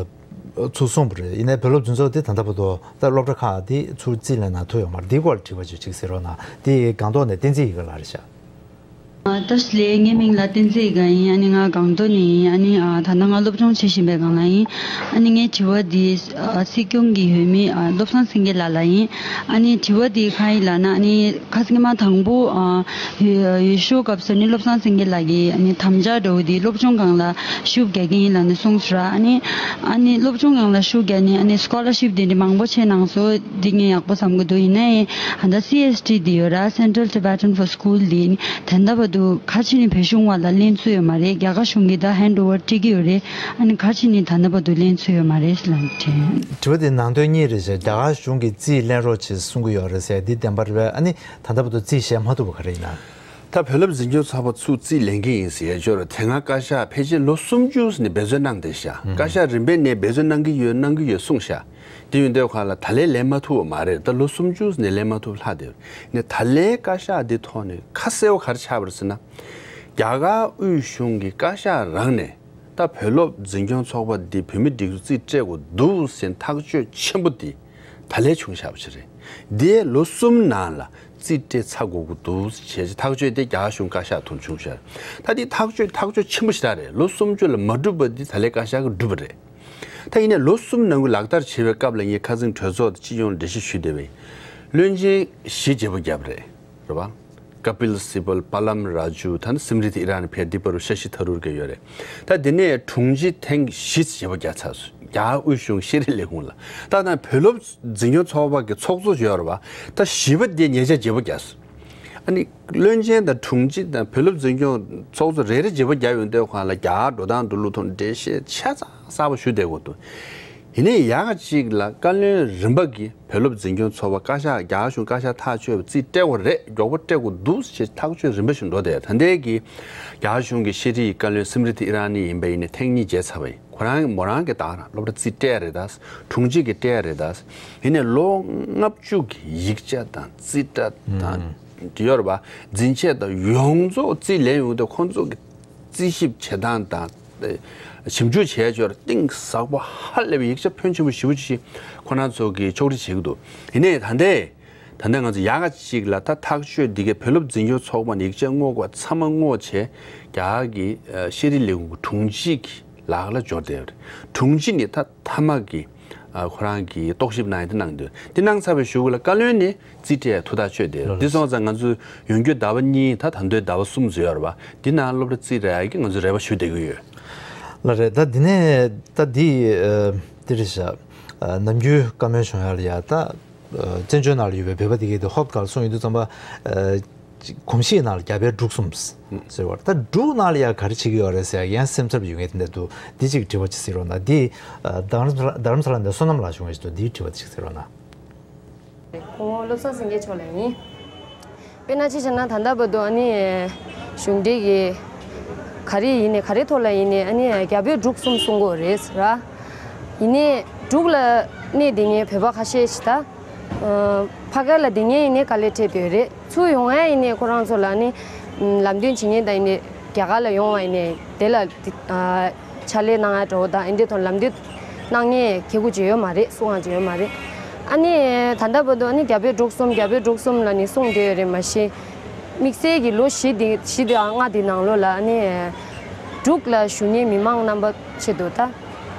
ཚུར་གསུངས་པ་རེད། ཡིན་ནའི་བོད་སློབ་འཛིན་ཚོགས་དེ་ད་ལྟ་བར་དུ་ད་སློབ་གྲྭ་ཁག་དེ་ཚུར་རྩིས་ལེན་གནང་ཐུབ་ཡོད་མ་རེད། དེའི་སྐོར་ལ་དྲི་བ་ཅིག་ཅིག་ཟེར་རོགས་གནང་། དེ་སྒང་ཐོག་ནས་བསྟན་འཛིན་ཡི་གེ་ལགས་རེད་ཤག་ཨ་བཀྲ་ཤིས་བདེ་ལེགས། ངའི་མིང་ལ་བསྟན་འཛིན་ཡི་ག་ཡིན། ཨ་ནི་ང་སྒང་ཏོག་ནས་ཡིན། ཨ་ནི་ཨ་ད་ལྟ་ང་སློབ་སྦྱོང་བྱེད་བཞིན་པའི་སྒང་ལ་ཡིན། ཨ་ནི་ངའི་དྲི་བ་འདི་ཨ་སྲིད་སྐྱོང་གི་འོས་མི་ཨ་བློ་བཟང་སེང་གེ་ལགས་ལ་ཡིན། ཨ་ནི་དྲི་བ་འདི་གང་ཡིན་ལབ་ན། ཨ་ནི་ཁ་སང་མ་དང་པོ་ཨ་འོས་འོས་ཤོག་སྐབས་སུ་ནི་བློ་བཟང་སེང་གེ་ལགས་ཀྱིས་ཨ་ནི་དམ་བཅའ་འདྲ་བོ་འདི་སློབ་སྦྱོང་སྒང་ལ་ཤུགས་རྒྱག་གི་ཡིན་ལབ་ནས་གསུངས་སོང་ར། ཨ་ནི་ཨ་ནི་སློབ་སྦྱོང་སྒང་ལ་ཤུགས་རྒྱག་ནས་ཨ་ནི་སི་ཀོ་ལར་ཤིབ་འདི་འདྲ་མང་པོ་བྱས་གནང་སོང་། འདི་ངས་ཡག་པོ་བསམ་གི་འདུག་ཡིན་ནའི་ཨ་ད་སི་ཨེས་ཊི་འདི་ཡོད་ར། Central Tibetan for School འདི་ནི་ད་ལྟ་བར་དུ་ག་ཅི་ནི་བོད་གཞུང་བ་ལ་ལེན་ཚུལ་ཡོད་མ་རེད། རྒྱ་གར་གཞུང་གིས་ད་ཧེན་ཌི་ཨོ་ཝར་སྤྲད་ཀྱི་ཡོད་རེད། ཨ་ནི་ག་ཅི་ནི་ད་ལྟ་བར་དུ་ལེན་ཚུལ་ཡོད་མ་རེད་ཟེར་ལབ་དྲན། དྲི་བ་དེ་ནང་དོན་གཉིས་རེད་ཟེར། རྒྱ་གར་གཞུང་གིས་རྩིས་ལེན་རོགས་བྱེད་གསུང་གི་ཡོད་རེད་ཟེར། འདི་བདེན་པ་རེད་པས། ཨ་ནི་ད་ལྟ་བར་དུ་རྩིས་བཞེས་མ་ཐུབ་པ་ག་རེ་ཡིན་ན། ད་བོད་སློབ་འཛིན་སྐྱོང་ཚོགས་པ་ཚུར་རྩིས་ལེན་གྱི་ཡིན་ཟེར་ཡ་ཅོར་དེ་སྔ་བཀའ་ཤག་ཕལ་ཆེར་ལོ་སུམ་ཅུ་ནས་འབད་བརྩོན་གནང་བསྡད་ཤག་བཀའ་ཤག་རིམ་པས་ནས་འབད་བརྩོན་གནང་གི་ཡོད་གནང་གི་ཡོད་གསུངས་ཤག་དེ་ཡོད་འདོད་ཁ་ལ་ད་ལན་ལེན་མ་ཐུབ་པ་མ་རེད། ད་ལོ་སུམ་ཅུ་ནས་ལེན་མ་ཐུབ་ལྷག་དེ་ནས་ད་ལན་བཀའ་ཤག་འདི་ཐོག་ནས་ཁ་གསལ་བོ་ག་རེ་ཆགས་པ་རེད་ཟེར་ན། རྒྱ་གར་དབུས་གཞུང་གི་བཀའ་ཤག་རང་ནས་ད་བོད་སློབ་འཛིན་སྐྱོང་ཚོགས་པ་འདི་བོད་མི་སྒྲིག་འཛུགས་རྩིས་སྤྲད་དགོས་འདུག་ཟེར་ཐག་གཅོད་ཆེན་པོ་འདི་ད་ལན་བྱུང་བཞག་པ་ཞིག་རེད། འདིའི་ལོ་གསུམ་ནང་ལ་རྩིས་སྤྲད་ཚར་དགོས་ཀྱི་འདུག་ཟེར་ཐག་གཅོད་དེ་རྒྱ་གཞུང་བཀའ་ཤག་ཐོག་བྱུང་ཤག་ད་འདི་ཐག་གཅོད་ཐག་གཅོད་ཆེན་པོ་ཞིག་རེད། ལོ་སུམ་ཅུ་ལ་མ་འགྲུབ་པ་འདི་ད་ལན་བཀའ་ཤག་གིས་བསྒྲུབས་པ་རེད། ད་ཡིན་ནའི་ལོ་གསུམ་ནང་གི་ལག་བསྟར་བྱེད་པའི་སྐབས་ལ་ངས་ཁ་སང་གྲོས་ཚོགས་དང་སྤྱི་ཡོངས་ལ་འགྲེལ་བཤད་ཞུས་བསྡད་པ་ཡིན། བློན་ཆེན་བཞི་བརྗེ་པོ་བརྒྱབ་རེད། རེད་པ། ཀ་པིལ་སི་བལ། པ་ལམ་ར་ཇུ། ད་ནི་སིམ་རིཐ་ཨི་ར་ནི་ཕེ་དི་པ་རུ་ཤ་ཤི་ཐ་རུར་གྱི་ཡོད་རེད། ད་འདི་ནས་དྲུང་ཆེ་ཐེངས་བཞི་བརྗེ་པོ་བརྒྱབ་ཚར་སོང་། རྒྱ་དབུས་གཞུང་ཤེས་རིག་ལས་ཁུངས་ལ། ད་ད་བོད་སློབ་འཛིན་སྐྱོང་ཚོགས་པ་གི་ཚོགས་གཙོ་ཡོད་རེད་པ། ད་བཞི་པ་དེ་ཉེ་ཆར་བརྗེ་པོ་བརྒྱབ་སོང་། ཨ་ནི་བློན་ཆེན་དང་དྲུང་ཆེ་དང་བོད་སློབ་འཛིན་སྐྱོང་ཚོགས་གཙོ་རེ་རེ་བརྗེ་པོ་བརྒྱབ་ཡོང་དུས་སྒང་ལ་རྒྱ་གར་འགྲོ་སྟངས་འགྲོ་ལུགས་ཐོག་འགྲེལ་བཤད་ཆ་ཚང་གསར་པ་ཞུ་བསྡད་དགོས་འདུག་ཡིན་ནའི་ཡག་ག་ཅིག་ལ་བཀའ་བློན་རིམ་པ་གིས་བོད་སློབ་འཛིན་སྐྱོང་ཚོགས་པ་བཀའ་ཤག་རྒྱ་གར་གཞུང་བཀའ་ཤག་ཐག་ཆོད་པ་རྩིས་སྤྲད་དགོས་རེད། མགྱོགས་པོ་སྤྲད་དགོས་འདུག་ཅེས་ཐག་གཅོད་རིམ་པ་ཞིག་འགྲོ་བསྡད། ད་ལྟའི་གི་རྒྱ་གར་གཞུང་གི་ཤེས་རིག་བཀའ་བློན་སིམ་རིཐ་ཨི་ར་ནི་ཡིན་པ་ཡིན་ནའི་ཐེངས་གཉིས་བརྗེ་ཚར་བ་ཡིན། ཁོ་རང་མོ་རང་གི་ད་རང་སློབ་གྲྭ་རྩིས་སྤྲད་ཡ་རེད་ད། དྲུང་ཆེ་གིས་སྤྲད་ཡ་རེད་ད། ཡིན་ནའི་ལོ་ལྔ་བཅུ་གི་ཡིག་ཆ་དང་རྩིས་ཁྲ་དང་ཡོད་རེད་པ། འཛིན་ཆས་དང་ཡོངས་རྫོགས་རྩིས་ལེན་ཡོང་དུས་ཁོང་ཚོ་གི་རྩིས་ཞིབ་བྱེད་སྟངས་དང་། ཞིབ་འཇུག་བྱས་ཆོག་གཏིང་ཟབ་པོ་ཧ་ལས་པའི་ཡིག་ཆ་ཕོན་ཆེན་པོ་ཞེ་པོ་ཅིག་ཁོ་རང་ཚོ་གིས་ཕྱོགས་སྒྲིག་བྱེད་ཀྱི་འདུག་ཡིན་ནའི་ད་ལྟའི་ད་ལྟ་ང་ཚོ་ཡག་ག་ཅིག་ལ་ད་ཐག་གཅོད་འདི་གའི་བོད་སློབ་འཛིན་སྐྱོང་ཚོགས་པ་ནས་ཡིག་ཆ་བསྔོག་དགོས་ཚང་མ་བསྔོག་བྱས་རྒྱ་གར་གྱི་ཤེས་རིག་ལས་ཁུངས་ཀྱི་དྲུང་ཆེ་གི་ལག་ལ་འབྱོར་བསྡད་ཡོད་རེད། དྲུང་ཆེ་ནས་ད་མཐའ་མ་གི་ཁོ་རང་གི་རྟོག་ཞིབ་གནང་ཡ་དེ་གནང་འདུག་དེ་གནང་ཚར་བའི་གཞུག་ལ་བཀའ་བློན་ནས་རྩིས་སྤྲད་ཐུགས་ཐག་ཆོད་དེ། ལགས་རེད། འདི་སོང་ཙང་ང་ཚོས་ཡོང་རྒྱུ་ཟླ་བ་གཉིས་ད་ད་དུང་ཟླ་བ་གསུམ་ཙམ་ཡོད་རེད་པ། འདི་ནང་སློབ་གྲྭ་རྩིས་རག་ཡ་གི་ང་ཚོས་རེ་བ་ཞུ་བསྡད་ཀྱི་ཡོད། ལགས་རེད། ད་འདི་ནས་ད་འདི་ཨ་འདི་རེད་ཤག་ཨ་ནམ་རྒྱུན་བཀའ་མོལ་བྱུང་ཡ་ལ་ཡ་ད་ཨ་བཙན་བྱོལ་ནང་ལ་ཡོད་པའི་བོད་པ་དེ་གས་དེ་ཧོབ་གར་སོང་ཡོང་དུས་ཙམ་པ་ཨ་གོམས་གཤིས་ནང་ལ་རྒྱ་བལ་འབྲུག་གསུམ་ཟེར་བ་ད་འབྲུག་ནང་ལ་ཡ་ག་རེ་བྱེད་ཀྱི་ཡོད་རེད་ཟེར་ཡ་ཡང་སེམས་འཚབ་ཡོད་མཁན་དེ་འདྲ་འདུག་འདི་གཅིག་དྲི་བ་གཅིག་གཟིགས་རོགས་གནང་། འདི་ཨ་རྡ་རམ་ས་ལ་རྡ་རམ་ས་ལ་ནས་བསོད་ནམས་ལགས་བྱུང་བ་ཞིག་འདུག་འདིའི་དྲི་བ་གཅིག་གཟིགས་རོགས་གནང་། ཁོང་བློ་བཟང་སེང་གེ་མཆོག་ལགས་ཡིན། དཔེར་ན་ཅི་བྱས་ན་ད་ལྟ་བར་དུ་ཨ་ནི་གཞུང་འབྲེལ་གྱི་ ག་རེ་ཡིན་ནའི་ག་རེ་ཐོག་ལ་ཡིན་ནའི་ཨ་ནི་རྒྱ་བོད་འབྲུག་གསུམ་གསུང་གི་ཡོད་རེད་ཟེར་ར། ཡིན་ནའི་འབྲུག་ལ་གནས་བསྡད་མཁན་བོད་པ་ཁ་ཤས་ཤིག་ད། ཕ་གི་ལ་བསྡད་མཁན་ཡིན་ནའི་དཀའ་ལས་འཕྲད་བསྡད་ཡོད་རེད། ཚུར་ཡོང་ཡ་ཡིན་ནའི་ཁོ་རང་ཚོ་ལ་ནི་ལམ་སྟོན་བྱེད་མཁན་དང་ཡིན་ནའི་རྒྱ་གར་ལ་ཡོང་བ་ཡིན་ནའི་དེ་ལ་ཕྱག་ལས་གནང་ཡ་འདྲ་བོ་དང་ཨེ་འདྲའི་ཐོག་ལམ་སྟོན་གནང་མཁན་ཁེ་གུ་ཅིག་ཡོད་མ་རེད། གསུང་ཡ་ཅིག་ཡོད་མ་རེད། ཨ་ནི་ད་ལྟ་བར་དུ་ཨ་ནི་རྒྱ་བོད་འབྲུག་གསུམ་རྒྱ་བོད་འབྲུག་གསུམ་ལ་ནི་གསུང་བསྡད་ཡོད་རེད། མ་གཞི་དམིགས་བསལ་གྱི་ལོ་བཞི་འདི་བཞི་དང་ལྔ་འདི་ནང་ལོགས་ལ་ཨ་ནི་འབྲུག་ལ་བཞུགས་མཁན་མི་མང་རྣམ་པ་ཆེད་དུ་ད་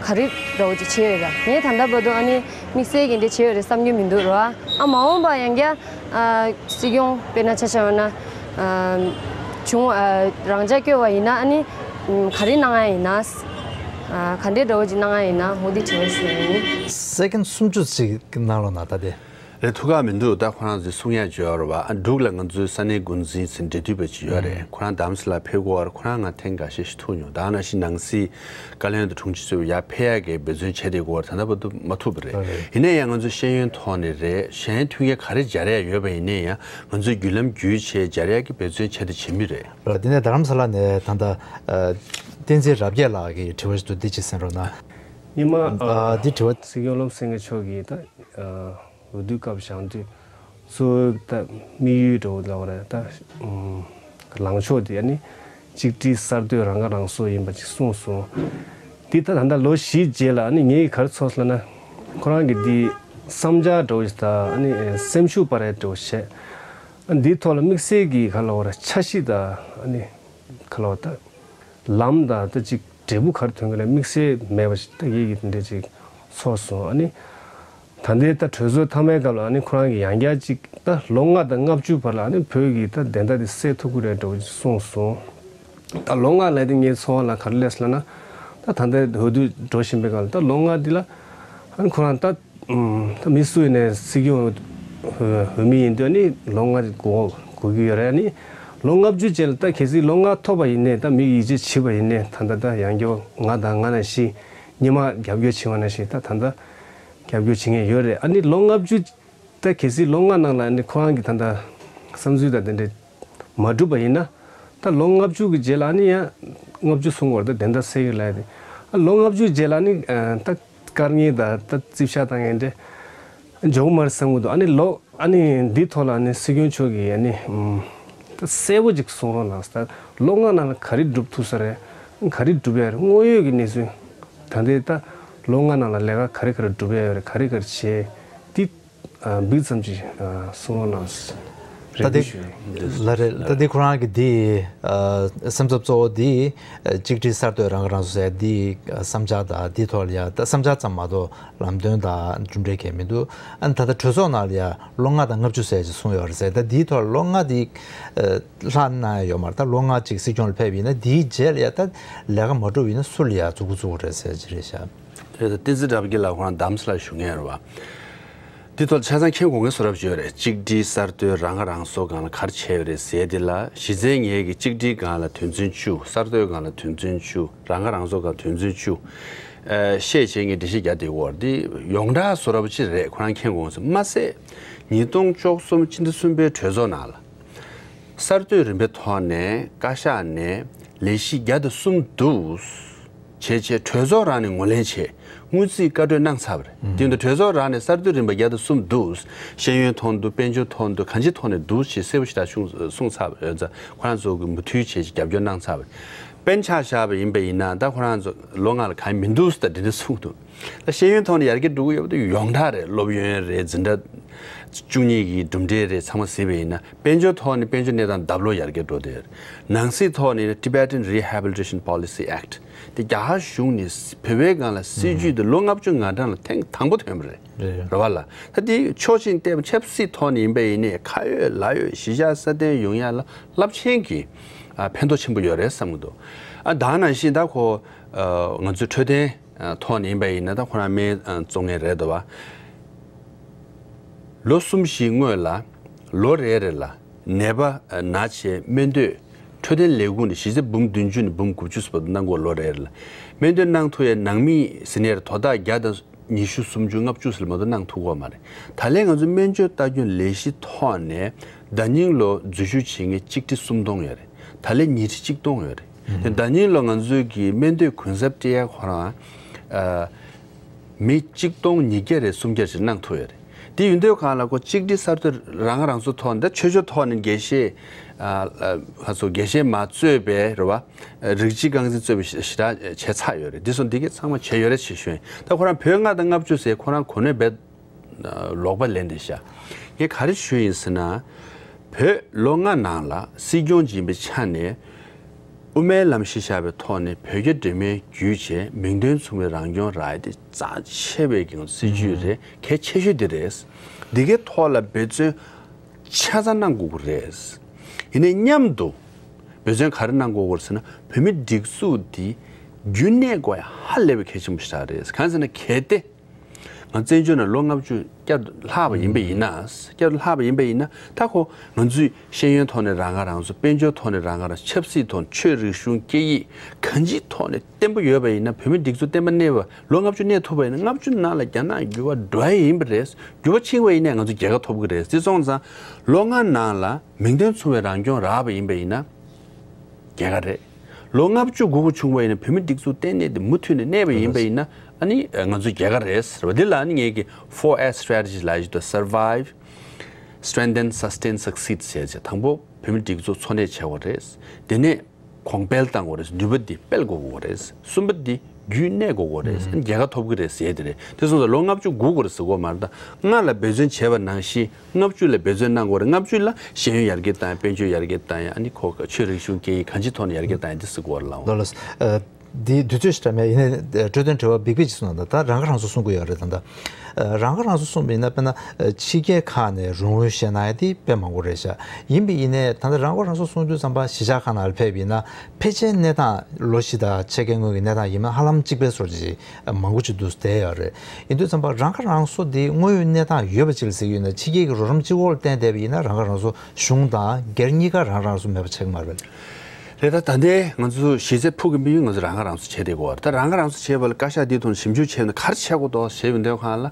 ག་རེ་འདྲ་བོ་ཅིག་བྱས་ཡོད་ར། ངས་ད་ལྟ་བར་དུ་ཨ་ནི་དམིགས་བསལ་གྱི་འདི་བྱས་ཡོད་རེད་བསམ་གྱི་མི་འདུག་ར། ཨ་མ་འོངས་པ་ཡང་བསྐྱར་ཨ་སྲིད་སྐྱོང་དཔེར་ན་ཆ་བཞག་ན་ཨ་བྱུང་ཨ་རང་ཅག་བསྐོས་པ་ཡིན་ན་ཨ་ནི་ཨམ་ག་རེ་གནང་ཡ་ཡིན་ན། ཨ་ག་འདྲའི་འདྲ་བོ་ཅིག་གནང་ཡ་ཡིན་ན་འོ་འདི་དྲི་བ་ཞུ་ཡ་ཡིན། སེ་ཀེན་སུམ་ཅུ་ཅིག་གནང་རོགས་གནང་ད་དེ། རེད། ཐུགས་ཁག་མི་འདུག་ད་ཁོ་རང་ཚོས་གསུང་ཡ་བརྗོད་རོགས་པ། ཨ་འབྲུག་ལ་ང་ཚོའི་ས་གནས་འགོ་འཛིན་ཟིན་འབྲེལ་མཐུད་པ་ཅིག་ཡོད་རེད། ཨང་། ཁོ་རང་དྷ་རམ་ས་ལ་ཕེབས་དགོས་པར་ཁོ་རང་ང་ཐེངས་འགའ་ཤས་ཤིག་ཐུག་མྱོང་། ད་ནང་བཞིན་ནང་སྲིད་བཀའ་བློན་དང་དྲུང་ཆེ་གཙོས་ཡར་ཕེབས་ཡ་གི་འབད་བརྩོན་བྱས་བསྡད་དགོས་པར་ད་ལྟ་བར་དུ་མ་ཐུག་པ་རེད། ཨ་རེད། ཡིན་ན་ཡང་ང་ཚོའི་ཤེས་ཡོན་ཐོག་ནས་རེད། གཞན་མཐུན་རྐྱེན་ག་རེ་སྦྱར་ཡ་ཡོད་པ་ཡིན་ན་ཡང་ང་ཚོས་བརྒྱུད་ལམ་བརྒྱུད་བྱས་སྦྱར་ཡ་གི་འབད་བརྩོན་བྱས་དང་བྱེད་མུས་རེད། རེད། དེ་ནས་རྡ་རམ་ས་ལ་ནས་ད་ལྟ་ཨ་བསྟན་འཛིན་རབ་རྒྱས་ལགས་ཀྱི་དྲི་བ་ཞིག་འདུག་འདི་ཅིག་གསན་རོགས་གནང་། ཉི་མ་ཨ་འདི་དྲི་བ། སྲིད་སྐྱོང་བློ་བཟང་སེང་གེ་མཆོག་གིས་ད་ཨ་འོས་བསྡུ་སྐབས་བཞེངས་དུས་གཙོ་བོའི་ད་དམིགས་ཡུལ་འདྲ་བོ་ལབ་པ་རེད། ད་ཨུམ་ལངས་ཕྱོགས་དེ་ཨ་ནི་གཅིག་སྒྲིལ་གསར་གཏོད་རང་ཁ་རང་གསོ་ཡིན་པ་ཅིག་གསུངས་སོང་། འདི་ད་ད་ལྟ་ལོ་བཞི་རྗེས་ལ་ཨ་ནི་ངས་ག་རེ་ཚོར་སོང་ན་ཁོ་རང་གི་འདི་བསམ་འཆར་འདྲ་བོ་ཞིག་ད་ཨ་ནི་སེམས་ཤུགས་སྤར་ཡ་འདྲ་བོ་བྱས། ཨ་འདིའི་ཐོག་ལ་དམིགས་བསལ་གྱི་ག་ལབ་དགོས་རེད། འཆར་གཞི་དང་ཨ་ནི་ག་ལབ་དགོས་རེད། ད་ལམ་དང་ད་ཅིག་འབྲས་བུ་ག་རེ་ཐོན་གི་རེད། དམིགས་བསལ་མེད་པ་ཞིག་ད་ངེད་ཀྱིས་དེ་འདྲ་ཅིག་ཚོར་སོང་། ཨ་ནི་ད་ལྟའི་ད་གྲོས་ཚོགས་མཐའ་མའི་སྐབས་ལ་ཨ་ནི་ཁོ་རང་གིས་ཡང་བསྐྱར་ཅིག་ད་ལོ་ལྔ་དང་ལྔ་བཅུ་བར་ལ་ཨ་ནི་བོད་ཀྱི་ད་བདེན་མཐའ་དེ་གསལ་ཐུབ་ཀྱི་རེད་འདྲ་བོ་ཅིག་གསུངས་སོང་། ད་ལོ་ལྔ་ལབ་དེ་ངའི་ཚོར་བ་ལ་ག་རེ་སླེབས་སོང་ལབ་ན། ད་ད་ལྟའི་འོས་བསྡུ་འགྲོ་བཞིན་པའི་སྐབས་ལ་ད་ལོ་ལྔ་འདི་ལ་ཨ་ནི་ཁོ་རང་ད་ད་མི་སུ་ཡིན་ནའི་སྲིད་སྐྱོང་འོས་མི་ཡིན་དུས་ཨ་ནི་ལོ་ལྔ་འགོར་དགོས་ཀྱི་ཡོད་རེད། ཨ་ནི་ལོ་ལྔ་བཅུ་རྗེས་ལ་ད་གལ་སྲིད་ལོ་ལྔ་ཐོབ་པ་ཡིན་ནའི་ད་མི་ཡིད་ཆེས་བྱས་པ་ཡིན་ནའི་ད་ད་ད་ཡང་བསྐྱར་ང་དང་ང་ནང་བཞིན་སྔོན་མ་རྒྱབ་སྐྱོར་བྱས་པ་ནང་བཞིན་ད་ད་ད་རྒྱབ་སྐྱོར་བྱེད་མཁན་ཡོད་རེད། ཨ་ནི་ལོ་ལྔ་བཅུ་ད་གལ་སྲིད་ལོ་ལྔ་ནང་ལ་ཨ་ནི་ཁོ་རང་གི་ད་ད་བསམ་ཚུལ་དང་དེ་འདྲ་མ་འགྲུབ་པ་ཡིན་ན། ད་ལོ་ལྔ་བཅུ་གི་རྗེས་ལ་ཨ་ནི་ཡང་ལྔ་བཅུ་སོང་བར་ད་བདེན་མཐའ་གསལ་གི་ལབ་ཡ་དེ། ཨ་ལོ་ལྔ་བཅུ་རྗེས་ལ་ཨ་ནི་ད་སྐར་ཉིན་དང་ད་རྩིས་ཞིབ་བཏང་ཡས་འདྲ་འཇོག་མ་རེད་བསམ་གི་འདུག་ཨ་ནི་ལོ་ཨ་ནི་འདི་ཐོག་ལ་ཨ་ནི་སྲིད་སྐྱོང་མཆོག་གིས་ཨ་ནི་ད་གསལ་པོ་ཅིག་གསུང་རོགས་གནང་། ད་ལོ་ལྔ་ནང་ལ་ག་རེ་འགྲུབ་ཐུབ་ས་རེད། ག་རེ་འགྲུབ་ཡ་རེད། དངོས་ཡོད་ཀྱི་གནས་ཚུལ་ད་ལྟའི་ད་ལོ་ལྔ་ནང་ལ་ལས་ཀ་ག་རེ་ག་རེ་འགྲུབ་ཡ་ཡོད་རེད། ག་རེ་ག་རེ་བྱས་འདི། ཨ་འབུད་ཙམ་ཅིག་ཨ་གསུང་རོགས་གནང་། ད་རེ་ལྟ་འདི་ཞུ་ཡིན། ལ་རེད། ད་འདི་ཁོ་རང་གི་འདི་ཨ་སེམས་འཚབ་གཙོ་བོ་འདི་ཨ་གཅིག་སྒྲིལ་གསར་གཏོད་རང་ཁ་རང་གསོ་ཟེར་འདི་ཨ་བསམ་འཆར་དང་འདི་ཐོག་ལ་ཡ་ད་བསམ་འཆར་ཙམ་མ་གཏོགས་ལམ་སྟོན་དང་གྲུབ་འབྲས་གང་ཡང་མི་འདུག་ཨ་ནི་ད་ལྟ་གྲོས་ཚོགས་ནང་ལ་ཡ་ལོ་ལྔ་དང་ལྔ་བཅུ་ཟེར་ཅིག་གསུངས་ཡོད་རེད་ཟེར། ད་འདིའི་ཐོག་ལ་ལོ་ལྔ་འདི་ཨ་ལྷག་གནང་ཡ་ཡོད་མ་རེད། ད་ལོ་ལྔ་ཅིག་སྲིད་སྐྱོང་ལ་ཕེབས་ཡིན་ན་འདིའི་རྗེས་ལ་ཡ་ད་ལས་ཀ་མ་གྲུབ་ཡིན་ན་སུ་ལ་ཡ་མཛུབ་གུ་བཙུགས་རེད་ཟེར་གྱི་རེད་ཤག་དེ་ད་བསྟན་འཛིན་རབ་རྒྱས་ལགས་ཁོ་རང་དྷ་རམ་ས་ལར་བཞུགས་མཁན་རེད་བ། འདི་ཐོག་ཆ་ཚང་མཁྱེན་དགོས་མཁན་བཟོ་འདྲ་ཅིག་ཡོད་རེད། གཅིག་སྒྲིལ་གསར་གཏོད་རང་ཁ་རང་གསོ་སྒང་ལ་ག་རེ་བྱས་ཡོད་རེད་ཟེར་དེ་ལ་གཞི་རྩའི་ངེད་ཀྱི་གཅིག་སྒྲིལ་སྒང་ལ་དོན་ཚན་བཅུ། གསར་གཏོད་སྒང་ལ་དོན་ཚན་བཅུ། རང་ཁ་རང་གསོ་སྒང་དོན་ཚན་བཅུ། ཨ་བཤད་བྱས་ངས་འགྲེལ་བཤད་རྒྱག་བསྡད་ཡོད་རེད། འདི་ཡོངས་གྲགས་བཟོ་འདྲ་ཅིག་རེད། ཁོ་རང་མཁྱེན་དགོས་མ་ཟད་ཉིས་སྟོང་བཅུ་གསུམ་ཕྱི་ཟླ་གསུམ་པའི་གྲོས་ཚོགས་ནང་ལ་གསར་གཏོད་རིམ་པའི་ཐོག་ནས་བཀའ་ཤག་ནས་ལས་གཞི་བརྒྱ་དང་གསུམ་འདུག་བྱས་བྱས་གྲོས་ཚོགས་རང་ནས་ངོས་ལེན་བྱས། དངུལ་རྩིས་བཀའ་འཁྲོལ་གནང་ཚར་བ་རེད། དེ་འདྲ་གྲོས་ཚོགས་རང་ནས་གསར་གཏོད་རིམ་པ་བརྒྱ་དང་གསུམ་འདུག་ཤེས་ཡོན་ཐོག་ནས་འདུག་དཔལ་འབྱོར་ཐོག་ནས་འདུག་གང་ཅིའི་ཐོག་ནས་འདུག་ཅེས་གསལ་པོ་ཞེ་དྲག་གསུངས་གསུངས་ཚར་བ་རེད། ཁོ་རང་ཚོ་གིས་མུ་མཐུད་བྱས་ཀྱི་རྒྱབ་སྐྱོར་གནང་ཚར་བ་རེད། དཔེར་ན་ཆ་བཞག་པ་ཡིན་པ་ཡིན་ན་ད་ཁོ་རང་ཚོ་ལོ་ལྔ་ལ་གང་ཡང་མི་འདུག་ཟེར་ད་འདི་འདྲ་གསུངས་འདུག་ད་ཤེས་ཡོན་ཐོག་ནས་ཡར་རྒྱས་འགྲོ་གི་ཡོད་པ་དེ་ཡོངས་གྲགས་རེད། སློབ་ཡོན་རེད། འཛིན་གྲྭ་བཅུ་གཉིས་ཀྱི་གྲུབ་འབྲས་རེད། ཚང་མ་གཟིགས་པ་ཡིན་ན་དཔལ་འབྱོར་ཐོག་ནས་དཔལ་འབྱོར་གནས་སྟངས་ལྡབ་ལོག་ཡར་རྒྱས་འགྲོ་བསྡད་ཡོད་རེད། ནང་སྲིད་ཐོག་ནས་Tibetan Rehabilitation Policy Act དེ་རྒྱ་གར་གཞུང་ནས་བོད་པའི་སྒང་ལ་སྲིད་ཇུས་དེ་ལོ་ལྔ་བཅུ་ང་གྲངས་ལ་ཐེངས་དང་པོ་ཐོན་པ་རེད། རེད། རེད་བ་ལ། ད་དེ་ཕྱོགས་གཅིག་བལྟས་པ་ཆབ་སྲིད་ཐོག་ནས་ཡིན་པ་ཡིན་ནའི་ཁ་ཡོད་ལག་ཡོད་གཞིས་ཆགས་སྲ་བརྟན་ཡོང་ཡ་ལ་རླབས་ཆེན་གྱི་ཨ་ཕན་ཐོགས་ཆེན་པོ་ཡོད་རེད་བསམ་གྱི་འདུག་ཨ་ད་ནང་བཞིན་ད་ཁོ་ཨ་ང་ཚོའི་འཕྲོད་བསྟེན་ཨ་ཐོག་ནས་ཡིན་པ་ཡིན་ན་ད་ཁོ་རང་སྨན་ཨ་བཙོང་མཁན་རེད་འདུག་བ། ལོ་གསུམ་བཞིའི་སྔོན་ལ་ལོ་རེ་རེ་ལ་ནད་པ་ན་ཆེ་སྨན་བསྟོད་འཕྲོད་བསྟེན་ལས་ཁུངས་ནས་གཞི་རྩའི་འབུམ་བདུན་ཅུ་ནས་འབུམ་དགུ་བཅུ་བར་དུ་གནང་དགོས། ལོ་རེ་རེ་ལ་སྨན་བསྟོད་གནང་ཐུབ་ཡའི་ནང་མི་ཟིན་ཡར་དོ་བདག་བརྒྱ་དང་ཉི་ཤུ་སུམ་ཅུ་ལྔ་བཅུ་ཟེར་མ་གཏོགས་གནང་ཐུབ་ཀྱི་ཡོད་མ་རེད། ད་ལན་ང་ཚོ་སྨན་བཅོས་ལྟ་སྐྱོང་ལས་གཞི་ཐོག་ནས་ཟླ་ཉིན་ལོ་འཛུལ་ཞུགས་བྱེད་མཁན་གཅིག་ཁྲི་སུམ་སྟོང་ཡོད་རེད། ད་ལན་ཉིས་ཁྲི་གཅིག་སྟོང་ཡོད་རེད། དེ་ཟླ་ཉིན་ལོ་ང་ཚོའི་གི་སྨན་དུས་གུན་གསབ་སྤྲད་ཡ་ཁོ་རང་ཨ་མི་གཅིག་སྟོང་ཉིས་བརྒྱ་རེ་སུམ་བརྒྱ་ཞིག་གནང་ཐུབ་ཡོད་རེད། དེ་ཡིན་དུས་གང་ལ་ཁོ་གཅིག་སྒྲིལ་གསར་གཏོད་རང་རང་སོ་ཐོག་ནས་ཆོས་ཕྱོགས་ཐོག་ནས་དགེ་བཤེས་ཨ་ཨ་ཧ་སོ་དགེ་བཤེས་མ་གཙོས་པའི་རེད་བ། རིགས་གཅིག་རྐང་འཛིན་གཙོས་པའི་ཞི་དྲག་བྱས་ཚར་ཡོད་རེད། འདི་སོང་འདི་གས་ཚང་མ་བྱས་ཡོད་རེད་ཞེས་ཞུ་ཡིན། ད་ཁོ་རང་བོད་ལྔ་དང་ལྔ་བཅུ་ཟེར་ཁོ་རང་གོ་གནས་རྦད་ལོག་པ་ལེན་བསྡད་ཤག་ངས་ག་རེ་ཞུ་ཡིན་ཟེར་ན། བོད་ལོ་ལྔ་ནང་ལ་སྲིད་སྐྱོང་ཡིན་པའི་ཆ་ནས་དབུ་མའི་ལམ་གཞི་བཞག་པའི་ཐོག་ནས་བོད་རྒྱ་འབྲེལ་མོལ་བརྒྱུད་བྱས་མིང་དོན་མཚུངས་པའི་རང་སྐྱོང་རག་ཡ་དེ་རྩ་ཆེ་བའི་གི་སྲིད་ཇུས་རེད། གལ་ཆེ་ཤོས་དེ་རེད། འདི་གའི་ཐོག་ལ་འབད་བརྩོན་ཆ་ཚང་གནང་དགོས་ཀྱི་རེད། ཡིན་ནའི་མཉམ་དུ་འབད་བརྩོན་ག་རེ་གནང་དགོས་ཀྱི་རེད་ཟེར་ན། བོད་མི་སྒྲིག་འཛུགས་འདི་རྒྱུན་གནས་དགོས་ཡ་ཧ་ལས་པའི་གལ་ཆེན་པོ་ཞིག་རེད། གང་ཟེར་ན་གལ་ཏེ་ང་བཙན་བྱོལ་ནང་ལོ་ལྔ་བཅུ་བསྐྱར་དུ་ལྷག་པ་ཡིན་པ་ཡིན་ན། བསྐྱར་དུ་ལྷག་པ་ཡིན་པ་ཡིན་ན། ད་ཁོ་ང་ཚོས་ཤེས་ཡོན་ཐོག་ནས་རང་དབང་རང་སོ། དཔལ་འབྱོར་ཐོག་ནས་རང་དབང་རང་སོ། ཆབ་སྲིད་ཐོག་ནས། ཆོས་རིག་གཞུང་སྐད་ཡིག་གང་ཅིའི་ཐོག་ནས་བརྟན་པོ་ཡོད་པ་ཡིན་ན། བོད་མི་སྒྲིག་འཛུགས་བརྟན་པ་གནས་པ་ལོ་ལྔ་བཅུ་གནས་ཐུབ་པ་ཡིན་ན། ལྔ་བཅུ་ནང་ལ་རྒྱ་ནག་འགྱུར་བ་འགྲོ་ཡ་ཡིན་པ་རེད། འགྱུར་བ་ཕྱིན་པ་ཡིན་ནའི་ང་ཚོ་རྒྱལ་ཁ་ཐོབ་ཀྱི་རེད། དེ་སོང་ཙང་ལོ་ལྔ་ནང་ལ་མིང་དོན་མཚུངས་པའི་རང་སྐྱོང་རག་པ་ཡིན་པ་ཡིན་ན་རྒྱལ་ཁ་རེད། ལོ་ལྔ་བཅུ་འགོར་དགོས་བྱུང་བ་ཡིན་ན། བོད་མི་སྒྲིག་འཛུགས་བརྟན་གནས་དེ་མུ་མཐུད་ནས་གནས་པ་ཡིན་པ་ཡིན་ན། ཨ་ནི་ང་ཚོ་རྒྱལ་ཁ་རེད་ཟེར་བ་འདི་ལ་ནི་ངེད་ཀྱི་four S strategy ལབ་ཡ་ཞིག་འདུག Survive, Strengthen, Sustain, Succeed ཟེར་བྱས། དང་པོ་བོད་མི་སྒྲིག་འཛུགས་འཚོ་གནས་བྱེད་དགོས་རེད། དེ་ནས་གོང་འཕེལ་བཏང་དགོས་རེད། ནུས་པ་འདི་སྤེལ་དགོས་དགོས་རེད། གསུམ་པ་འདི་རྒྱུན་གནས་དགོས་དགོས་རེད། ཨ་ནི་རྒྱལ་ཁ་ཐོབ་ཀྱི་རེད་ཟེར་དེ་རེད། དེ་སོང་ཙང་ལོ་ལྔ་བཅུ་འགོར་དགོས་རེད་ཟེར་དགོས་མ་རེད། ད་ལྔ་ལ་འབད་བརྩོན་བྱས་པ་ནང་བཞིན་ལྔ་བཅུ་ལ་འབད་བརྩོན་གནང་དགོས་རེད། ལྔ་བཅུ་ལ་ཤེས་ཡོན་ཡར་རྒྱས་བཏང་ཡ། དཔལ་འབྱོར་ཡར་རྒྱས་བཏང་ཡ། ཨ་ནི་ཁོ་ཆོས་རིག་གཞུང་སྐད་ཡིག་གང་ཅིའི་ཐོག་ནས་ཡར་རྒྱས་བཏང་ཡ་འདི་ཟེར་དགོས་རེད་ལགས། ལགས་ལགས། ཨ། འདི་དུས་ཚོད་ཞིག་འདྲ་མེད། ཡིན་ནའི་འཕྲོས་དོན་དྲི་བ་འབིགས་པ་ཅིག་གསུངས་དང་། ད་རང་ཁ་རང་གསོ་གསུང་གི་ཡོད་རེད། ད་ལྟ་རང་ཁ་རང་གསོ་གསུངས་པ་ཡིན་ན། དཔེར་ན་ཕྱི་རྒྱལ་ཁག་ནས་རོགས་དངུལ་བཞེས་གནང་ཡ་དེ་དཔེ་མང་པོ་རེད་ཤག་ཡིན་པ་ཡིན་ནའི་ད་ལྟ་རང་ཁ་རང་གསོ་གསུང་དུས་ཙམ་པ་གཞིས་ཆགས་ཁག་ནང་ལ་ཕེབས་པ་ཡིན་ན། ཕལ་ཆེར་གནས་སྟངས་ལོ་བཞི་དང་ཕྱེད་ཀའི་སྔོན་གྱི་གནས་སྟངས་ཡིན་ན་ཧ་ལམ་གཅིག་པའི་བཟོ་འདྲ་ཅིག་མང་པོ་ཅིག་འདུག་བསྡད་ཡོད་རེད། ཡིན་དུས་ཙམ་པ་རང་ཁ་རང་གསོ་དེ་དངོས་ཡོད་གནས་སྟངས་ཡོད་པ་ཅིག་ལ་ཟེར་གྱི་ཡོད་ན། ཕྱི་རྒྱལ་གྱི་རོགས་རམ་གཅིག་པོ་ལ་བརྟེན་བསྡད་པ་ཡིན་ན། རང་ཁ་རང་གསོ་གཞུང་དང་སྒེར་གཉིས་ཀ་རང་རང་གསོ་མེད་པ་ཆགས་ཀྱི་མ་རེད། རེད། ད་ད་ལྟའི་ང་ཚོ་གཞི་རྩའི་ཕུགས་ཀྱི་དམིགས་ཡུལ་ང་ཚོ་རང་ཁ་རང་གསོ་བྱས་བསྡད་ཀྱི་ཡོད་རེད། ད་རང་ཁ་རང་གསོ་བྱས་པ་ལ་བཀའ་ཤག་འདིའི་ཐོག་ནས་ཞིབ་འཇུག་བྱས་ན་ག་རེ་བྱེད་དགོས་འདུག་ཞེས་པའི་འདོད་ཁང་ལ།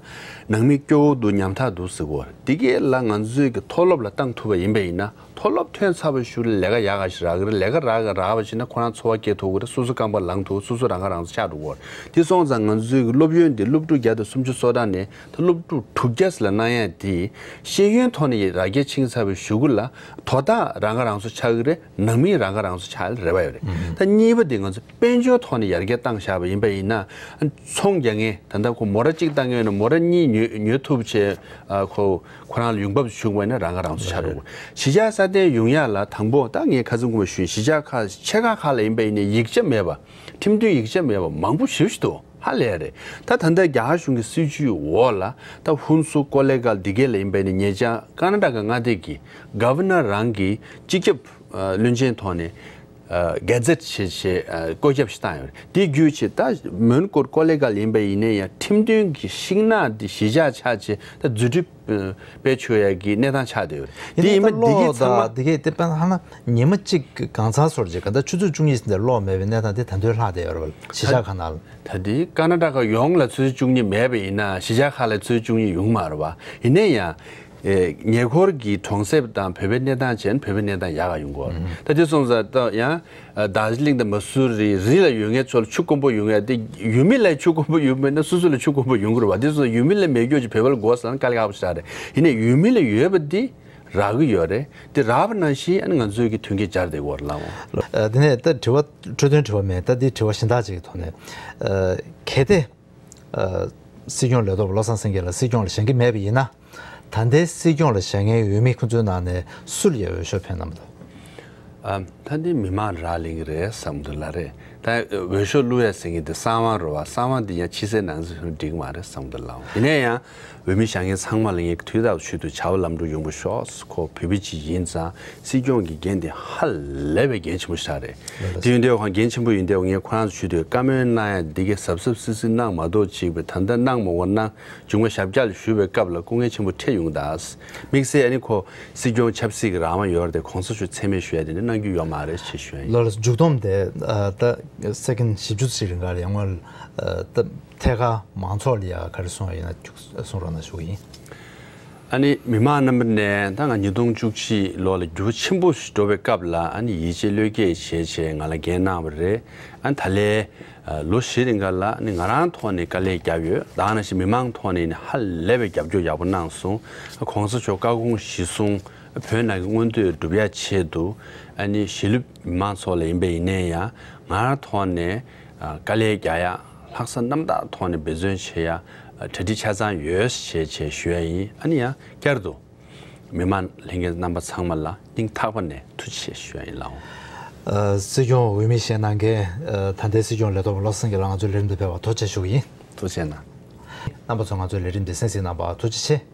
ནང་མི་སྐྱོ་བོ་འདུག་ཉམ་ཐག་འདུག་ཟེར་གྱི་ཡོད་རེད། འདི་གས་ལ་ང་ཚོས་ཀྱི་མཐོ་སློབ་ལ་བཏང་ཐུབ་པ་ཡིན་པ་ཡིན་ན། མཐོ་སློབ་ཐོན་ཚར་བའི་གཞུག་ལ་ལས་ཀ་ཡག་ག་ཞིག་རག་གི་རེད། ལས་ཀ་རག་ག་རག་པ་ཞིག་ན་ཁོ་རང་འཚོ་བ་སྐྱེལ་ཐུབ་ཀྱི་རེད། སོ་སོ་རྐང་པ་ལངས་ཐུབ། སོ་སོ་རང་ཁ་རང་གསོ་ཆགས་འགྲོ་གི་ཡོད་རེད། དེ་སོང་ཙང་ང་ཚོའི་གི་སློབ་ཡོན་འདི་སློབ་ཕྲུག་བརྒྱ་དང་སུམ་ཅུ་སོ་གྲངས་ནས་ད་སློབ་ཕྲུག་དྲུག་བརྒྱ་ཙམ་ལ་གནང་ཡ་དེ་ཤེས་ཡོན་ཐོག་ནས་ར་རྒྱས་ཕྱིན་ཚར་བའི་གཞུག་གུ་ལ་དོ་བདག་རང་ཁ་རང་གསོ་ཆགས་ཀྱི་རེད། ནང་མི་རང་ཁ་རང་གསོ་ཆགས་ཡ་ལ་རེ་བ་ཡོད་རེད། ད་གཉིས་པ་དེ་ང་ཚོ་དཔལ་འབྱོར་ཐོག་ནས་ཡར་རྒྱས་བཏང་བཞག་པ་ཡིན་པ་ཡིན་ན། ཚོང་རྒྱག་མཁན་ད་ལྟ་ཁོ་མོ་ར་གཅིག་བཏང་མཁན་ཡོད་ན་མོ་ར་གཉིས་ཉོ་ཉོ་ཐུབ་བྱས། ཨ་ཁོ་ཁོ་རང་ལ་ཡོང་འབབ་བྱུང་བ་ཡིན་ན་རང་ཁ་རང་གསོ་ཆགས་འགྲོ་གི་རེད། གཞིས་ཆགས་སྲ་བརྟན་ཡོང་ཡ་ལ་དང་པོ་ད་ངས་ཁ་སང་སྐུ་མ་ཞུས། གཞིས་ཆགས་ཁག་ཆེ་ཁག་ཁག་ལ་ཡིན་པ་ཡིན་ནའི་ཡིག་ཆ་མེད་པ། ཁྲིམས་མཐུན་ཡིག་ཆ་མེད་པ་མང་པོ་ཞེ་པོ་ཞིག་འདུག་ཧ་ལས་ཡ་རེད། ད་ད་ལྟ་རྒྱ་གར་གཞུང་གི་སྲིད་བྱུས་འོག་ལ་ད་ཧུན་སུར་ཀོ་ལེ་གྷལ་འདི་གས་ལ་ཡིན་པ་ཡིན་ནའི་ཉེ་ཆར་ཀ་ན་ཊ་ཀ་མངའ་སྡེ་གི་གྷ་ཝར་ནར་རང་གི་སྤྱི་ཁྱབ་ཨ་བློན་ཆེན་ཐོག་ནས་ཨ་གྷེ་ཛེཊ་བྱས་བྱས་ཨ་བཀོད་ཁྱབ་ཞིག་བཏང་ཡོད་རེད། དེ་བརྒྱུད་བྱས་ད་མོན་གྷོ་ཀོ་ལེ་གྷལ་ཡིན་པ་ཡིན་ནའི་ཡང་ཁྲིམས་མཐུན་གྱི་ཤིང་ནགས་འདི་གཞིས་ཆགས་ཆགས་བྱས་ད་རྫུ་འཕྲུལ་སྤེལ་ཆོག་ཡ་གི་གནས་སྟངས་ཆགས་བསྡད་ཡོད་རེད། ཡིན་དེ་ནའི་ཡིན་པ་ད་འདི་གས་གློག་ཚང་མ། དང་འདི་གས་དེ་དཔེར་ན་ཧ་ན་ཉི་མ་གཅིག་གི་གང་ཚང་སོར་བྱས་ག་ད་ཆུ་ཚོད་བཅུ་གཉིས་ཟིན་ཏེ་གློག་མེད་པའི་གནས་སྟངས་དེ་ད་དུང་ལྷག་བསྡད་ཡོད་རེད་བ། གཞིས་ཆགས་ཁག་ནང་ལ། ད་འདི་ཀ་ན་ཊ་ཀ་ཡོངས་ལ་ཆུ་ཚོད་བཅུ་གཉིས་མེད་པ་ཡིན་ན་གཞིས་ཆགས་ཁག་ལ་ཆུ་ཚོད་བཅུ་གཉིས་ཡོང་མ་རེད་བ། ཡིན་ན་ཡང་ཨེ་ཉེ་འཁོར་གྱི་གྲོང་གསེབ་དང་བོད་པའི་གནས་སྟངས་བྱས་ན་བོད་པའི་གནས་སྟངས་ཡག་ག་ཡོང་གི་ཡོད་རེད། ད་དེ་སོང་ཙང་ད་ཡང་ཨ་དར་ཇི་ལིང་དང་མ་སུ་རི་རི་ལ་ཡོད་མཁན་ཚོ་ལ་ཆུ་དཀོན་པོ་ཡོང་ཡ་དེ་ཡུལ་མི་ལ་ཆུ་དཀོན་པོ་ཡོང་མེད་ན་སོ་སོ་ལ་ཆུ་དཀོན་པོ་ཡོང་གི་རེད་བ། དེ་སོང་ཙང་ཡུལ་མི་ལ་མེད་རྒྱུ་ཅིག་བོད་པ་ལ་དགོས་ཟེར་ན་དཀའ་ལས་ཁག་པོ་ཞིག་རེད། ཡིན་ནའི་ཡུལ་མི་ལ་ཡོད་པ་དེ་རག་གི་ཡོད་རེད། དེ་རག་པ་ནང་བཞིན་ཨ་ནི་ང་ཚོའི་གི་མཐུན་རྐྱེན་སྦྱར་བསྡད་ཀྱི་ཡོད་རེད་ལགས་འོང་། ཨ་དེ་ནས་ད་དྲི་བ་འཕྲོས་དོན་དྲི་བ་མེད། ད་འདི་དྲི་བ་གཞན་དག་ཅིག་གི་ཐོག་ནས། ཨ་གལ་ཏེ་ཨ་སྲིད་སྐྱོང་ལས་ཐོག་བློ་བཟང་སེང་གེ་ལ་སྲིད་སྐྱོང་ལ་བཞེངས་ཀྱི་མེད་པ་ཡིན་ན། ད་ལྟའི་སྲིད་སྐྱོང་ལ་བཞེངས་མཁན་འོས་མི་ཁོ་ཚོའི་ནང་ནས་སུ་ལ་ཡ་འོས་ཤོག་འཕེན་གནང་གི་འདུག་ཨ་ད་འདི་མི་མང་རག་ལས་ཀྱི་རེད་བསམ་གྱི་འདུག་ལགས། རེད། ད་འོས་ཤོག་བླུག་ཡ་ཟེར་མཁན་དེ་གསང་བ་རེད་བ། གསང་བ་འདི་ཡང་ཕྱི་གསལ་ནང་གསལ་ཞིག་འགྲིག་གི་མ་རེད་བསམ་གྱི་འདུག་ལགས། ཡིན་ན་ཡང་འོས་མི་བཞེངས་མཁན་ཚང་མ་ལ་ངས་དུས་རྟག་ཏུ་ཞུ་འདུག་བྱ་བ་ལམ་འགྲོ་ཡོང་བ་ཤོག་ཁོ་བོད་པ་ཅིག་ཡིན་ཙང་སྲིད་སྐྱོང་གི་འགན་དེ་ཧ་ལས་པའི་འགན་ཆེན་པོ་ཞིག་རེད། དེ་ཡིན་དུས་ཁོང་འགན་ཆེན་པོ་ཡིན་དུས་ངས་ཁོ་རང་ཚོ་ཞུ་འདུག་བཀའ་མོལ་གནང་ཡ་འདི་གས་གཟབ་གཟབ་སིབ་སིབ་གནང་མ་གཏོགས་ཅིག་བས་ད་ལྟ་གནང་མ་དགོས་ན། བྱུང་བའི་ཞབས་བཀྱག་ལ་ཞུ་བའི་སྐབས་ལ་སྐུ་ངལ་ཆེན་པོ་འཕྲད་ཡོང་གི་གདའ། དམིགས་བསལ་ཨ་ནི་ཁོ་སྲིད་སྐྱོང་ཆབ་སྲིད་ཀྱི་རང་དབང་ཡོད་རེད་དེ་གོང་ས་མཆོག་མཚན་སྨད་ཞུ་ཡ་དེ་འདྲ་གནང་རྒྱུ་ཡོད་མ་རེད་ཅེས་ཞུ་ཡ་ཡིན། ལགས་ལགས། མཇུག་སྡོམ་དེ་ཨ་ད་སེ་ཀེན་བཞི་བཅུ་ཙམ་རིང་ག་ལ་ཡང་སྔོན་ཨ་ད་ཐད་ཀར་མང་ཚོགས་ལ་ཡ་ག་རེ་གསུང་བ་ཡིན་ན་མཇུག་གསུང་རོགས་གནང་ཞུ་གི་ཡིན། ཨ་ནི་མི་མང་རྣམ་པ་ནས་ད་ང་ཉིས་སྟོང་བཅུ་གཅིག་ལོ་ལ་འགྱུར་བ་ཆེན་པོ་ཞིག་འགྲོ་བའི་སྐབས་ལ་ཨ་ནི་ཡིད་ཆེས་བློས་འགེལ་བྱས་བྱས་ང་ལ་འགན་གནང་བ་རེད། ཨ་ནི་ད་ལན་ལོ་བཞི་རིང་ག་ལ་ཨ་ནི་ང་རང་ཐོག་ནས་དཀའ་ལས་བརྒྱབ་ཡོད། ད་ག་ནང་བཞིན་མི་མང་ཐོག་ནས་ནི་ཧ་ལས་པའི་རྒྱབ་སྐྱོར་ཡག་པོ་གནང་སོང་། ཨ་གོང་ས་མཆོག་བཀའ་དགོངས་གཞིར་བཟུང་བོད་ནང་གི་མངོན་འདོད་སྒྲུབ་ཡ་ཆེད་དུ་ཨ་ནི་གཞིས་ལུས་མི་མང་ཚོ་ལ་ཡིན་པ་ཡིན་ནའི་ཡང་ང་རང་ཐོག་ནས་དཀའ་ལས་རྒྱག་ཡ། ལྷག་བསམ་རྣམ་དག་ཐོག་ནས་འབད་བརྩོན་བྱེད་ཡ་གྲ་སྒྲིག་ཆ་ཚང་ཡོད་ཞེས་བྱས་ཞུ་ཡ་ཡིན། ཨ་ནི་ཡང་བསྐྱར་དུ་མི་མང་ལྷན་རྒྱས་རྣམ་པ་ཚང་མ་ལ་སྙིང་ཐག་པ་ནས་ཐུགས་རྗེ་ཆེ་ཞུ་ཡ་ཡིན་ལགས། ཨ་སྲིད་སྐྱོང་འོས་མི་བཞེངས་གནང་མཁན་ཨ་ད་ལྟའི་སྲིད་སྐྱོང་ལས་ཐོག་བློ་བཟང་སེང་གེ་ལགས་ང་ཚོའི་ལས་རིམ་དུ་ཕེབས་པར་ཐུགས་རྗེ་ཆེ་ཞུ་གི་ཡིན། ཐུགས་རྗེ་གནང་། རྣམ་པ་ཚོ་ང་ཚོའི་ལས་རིམ་འདི་གསན་གཟིགས་གནང་བར་ཐུགས་རྗེ་ཆེ།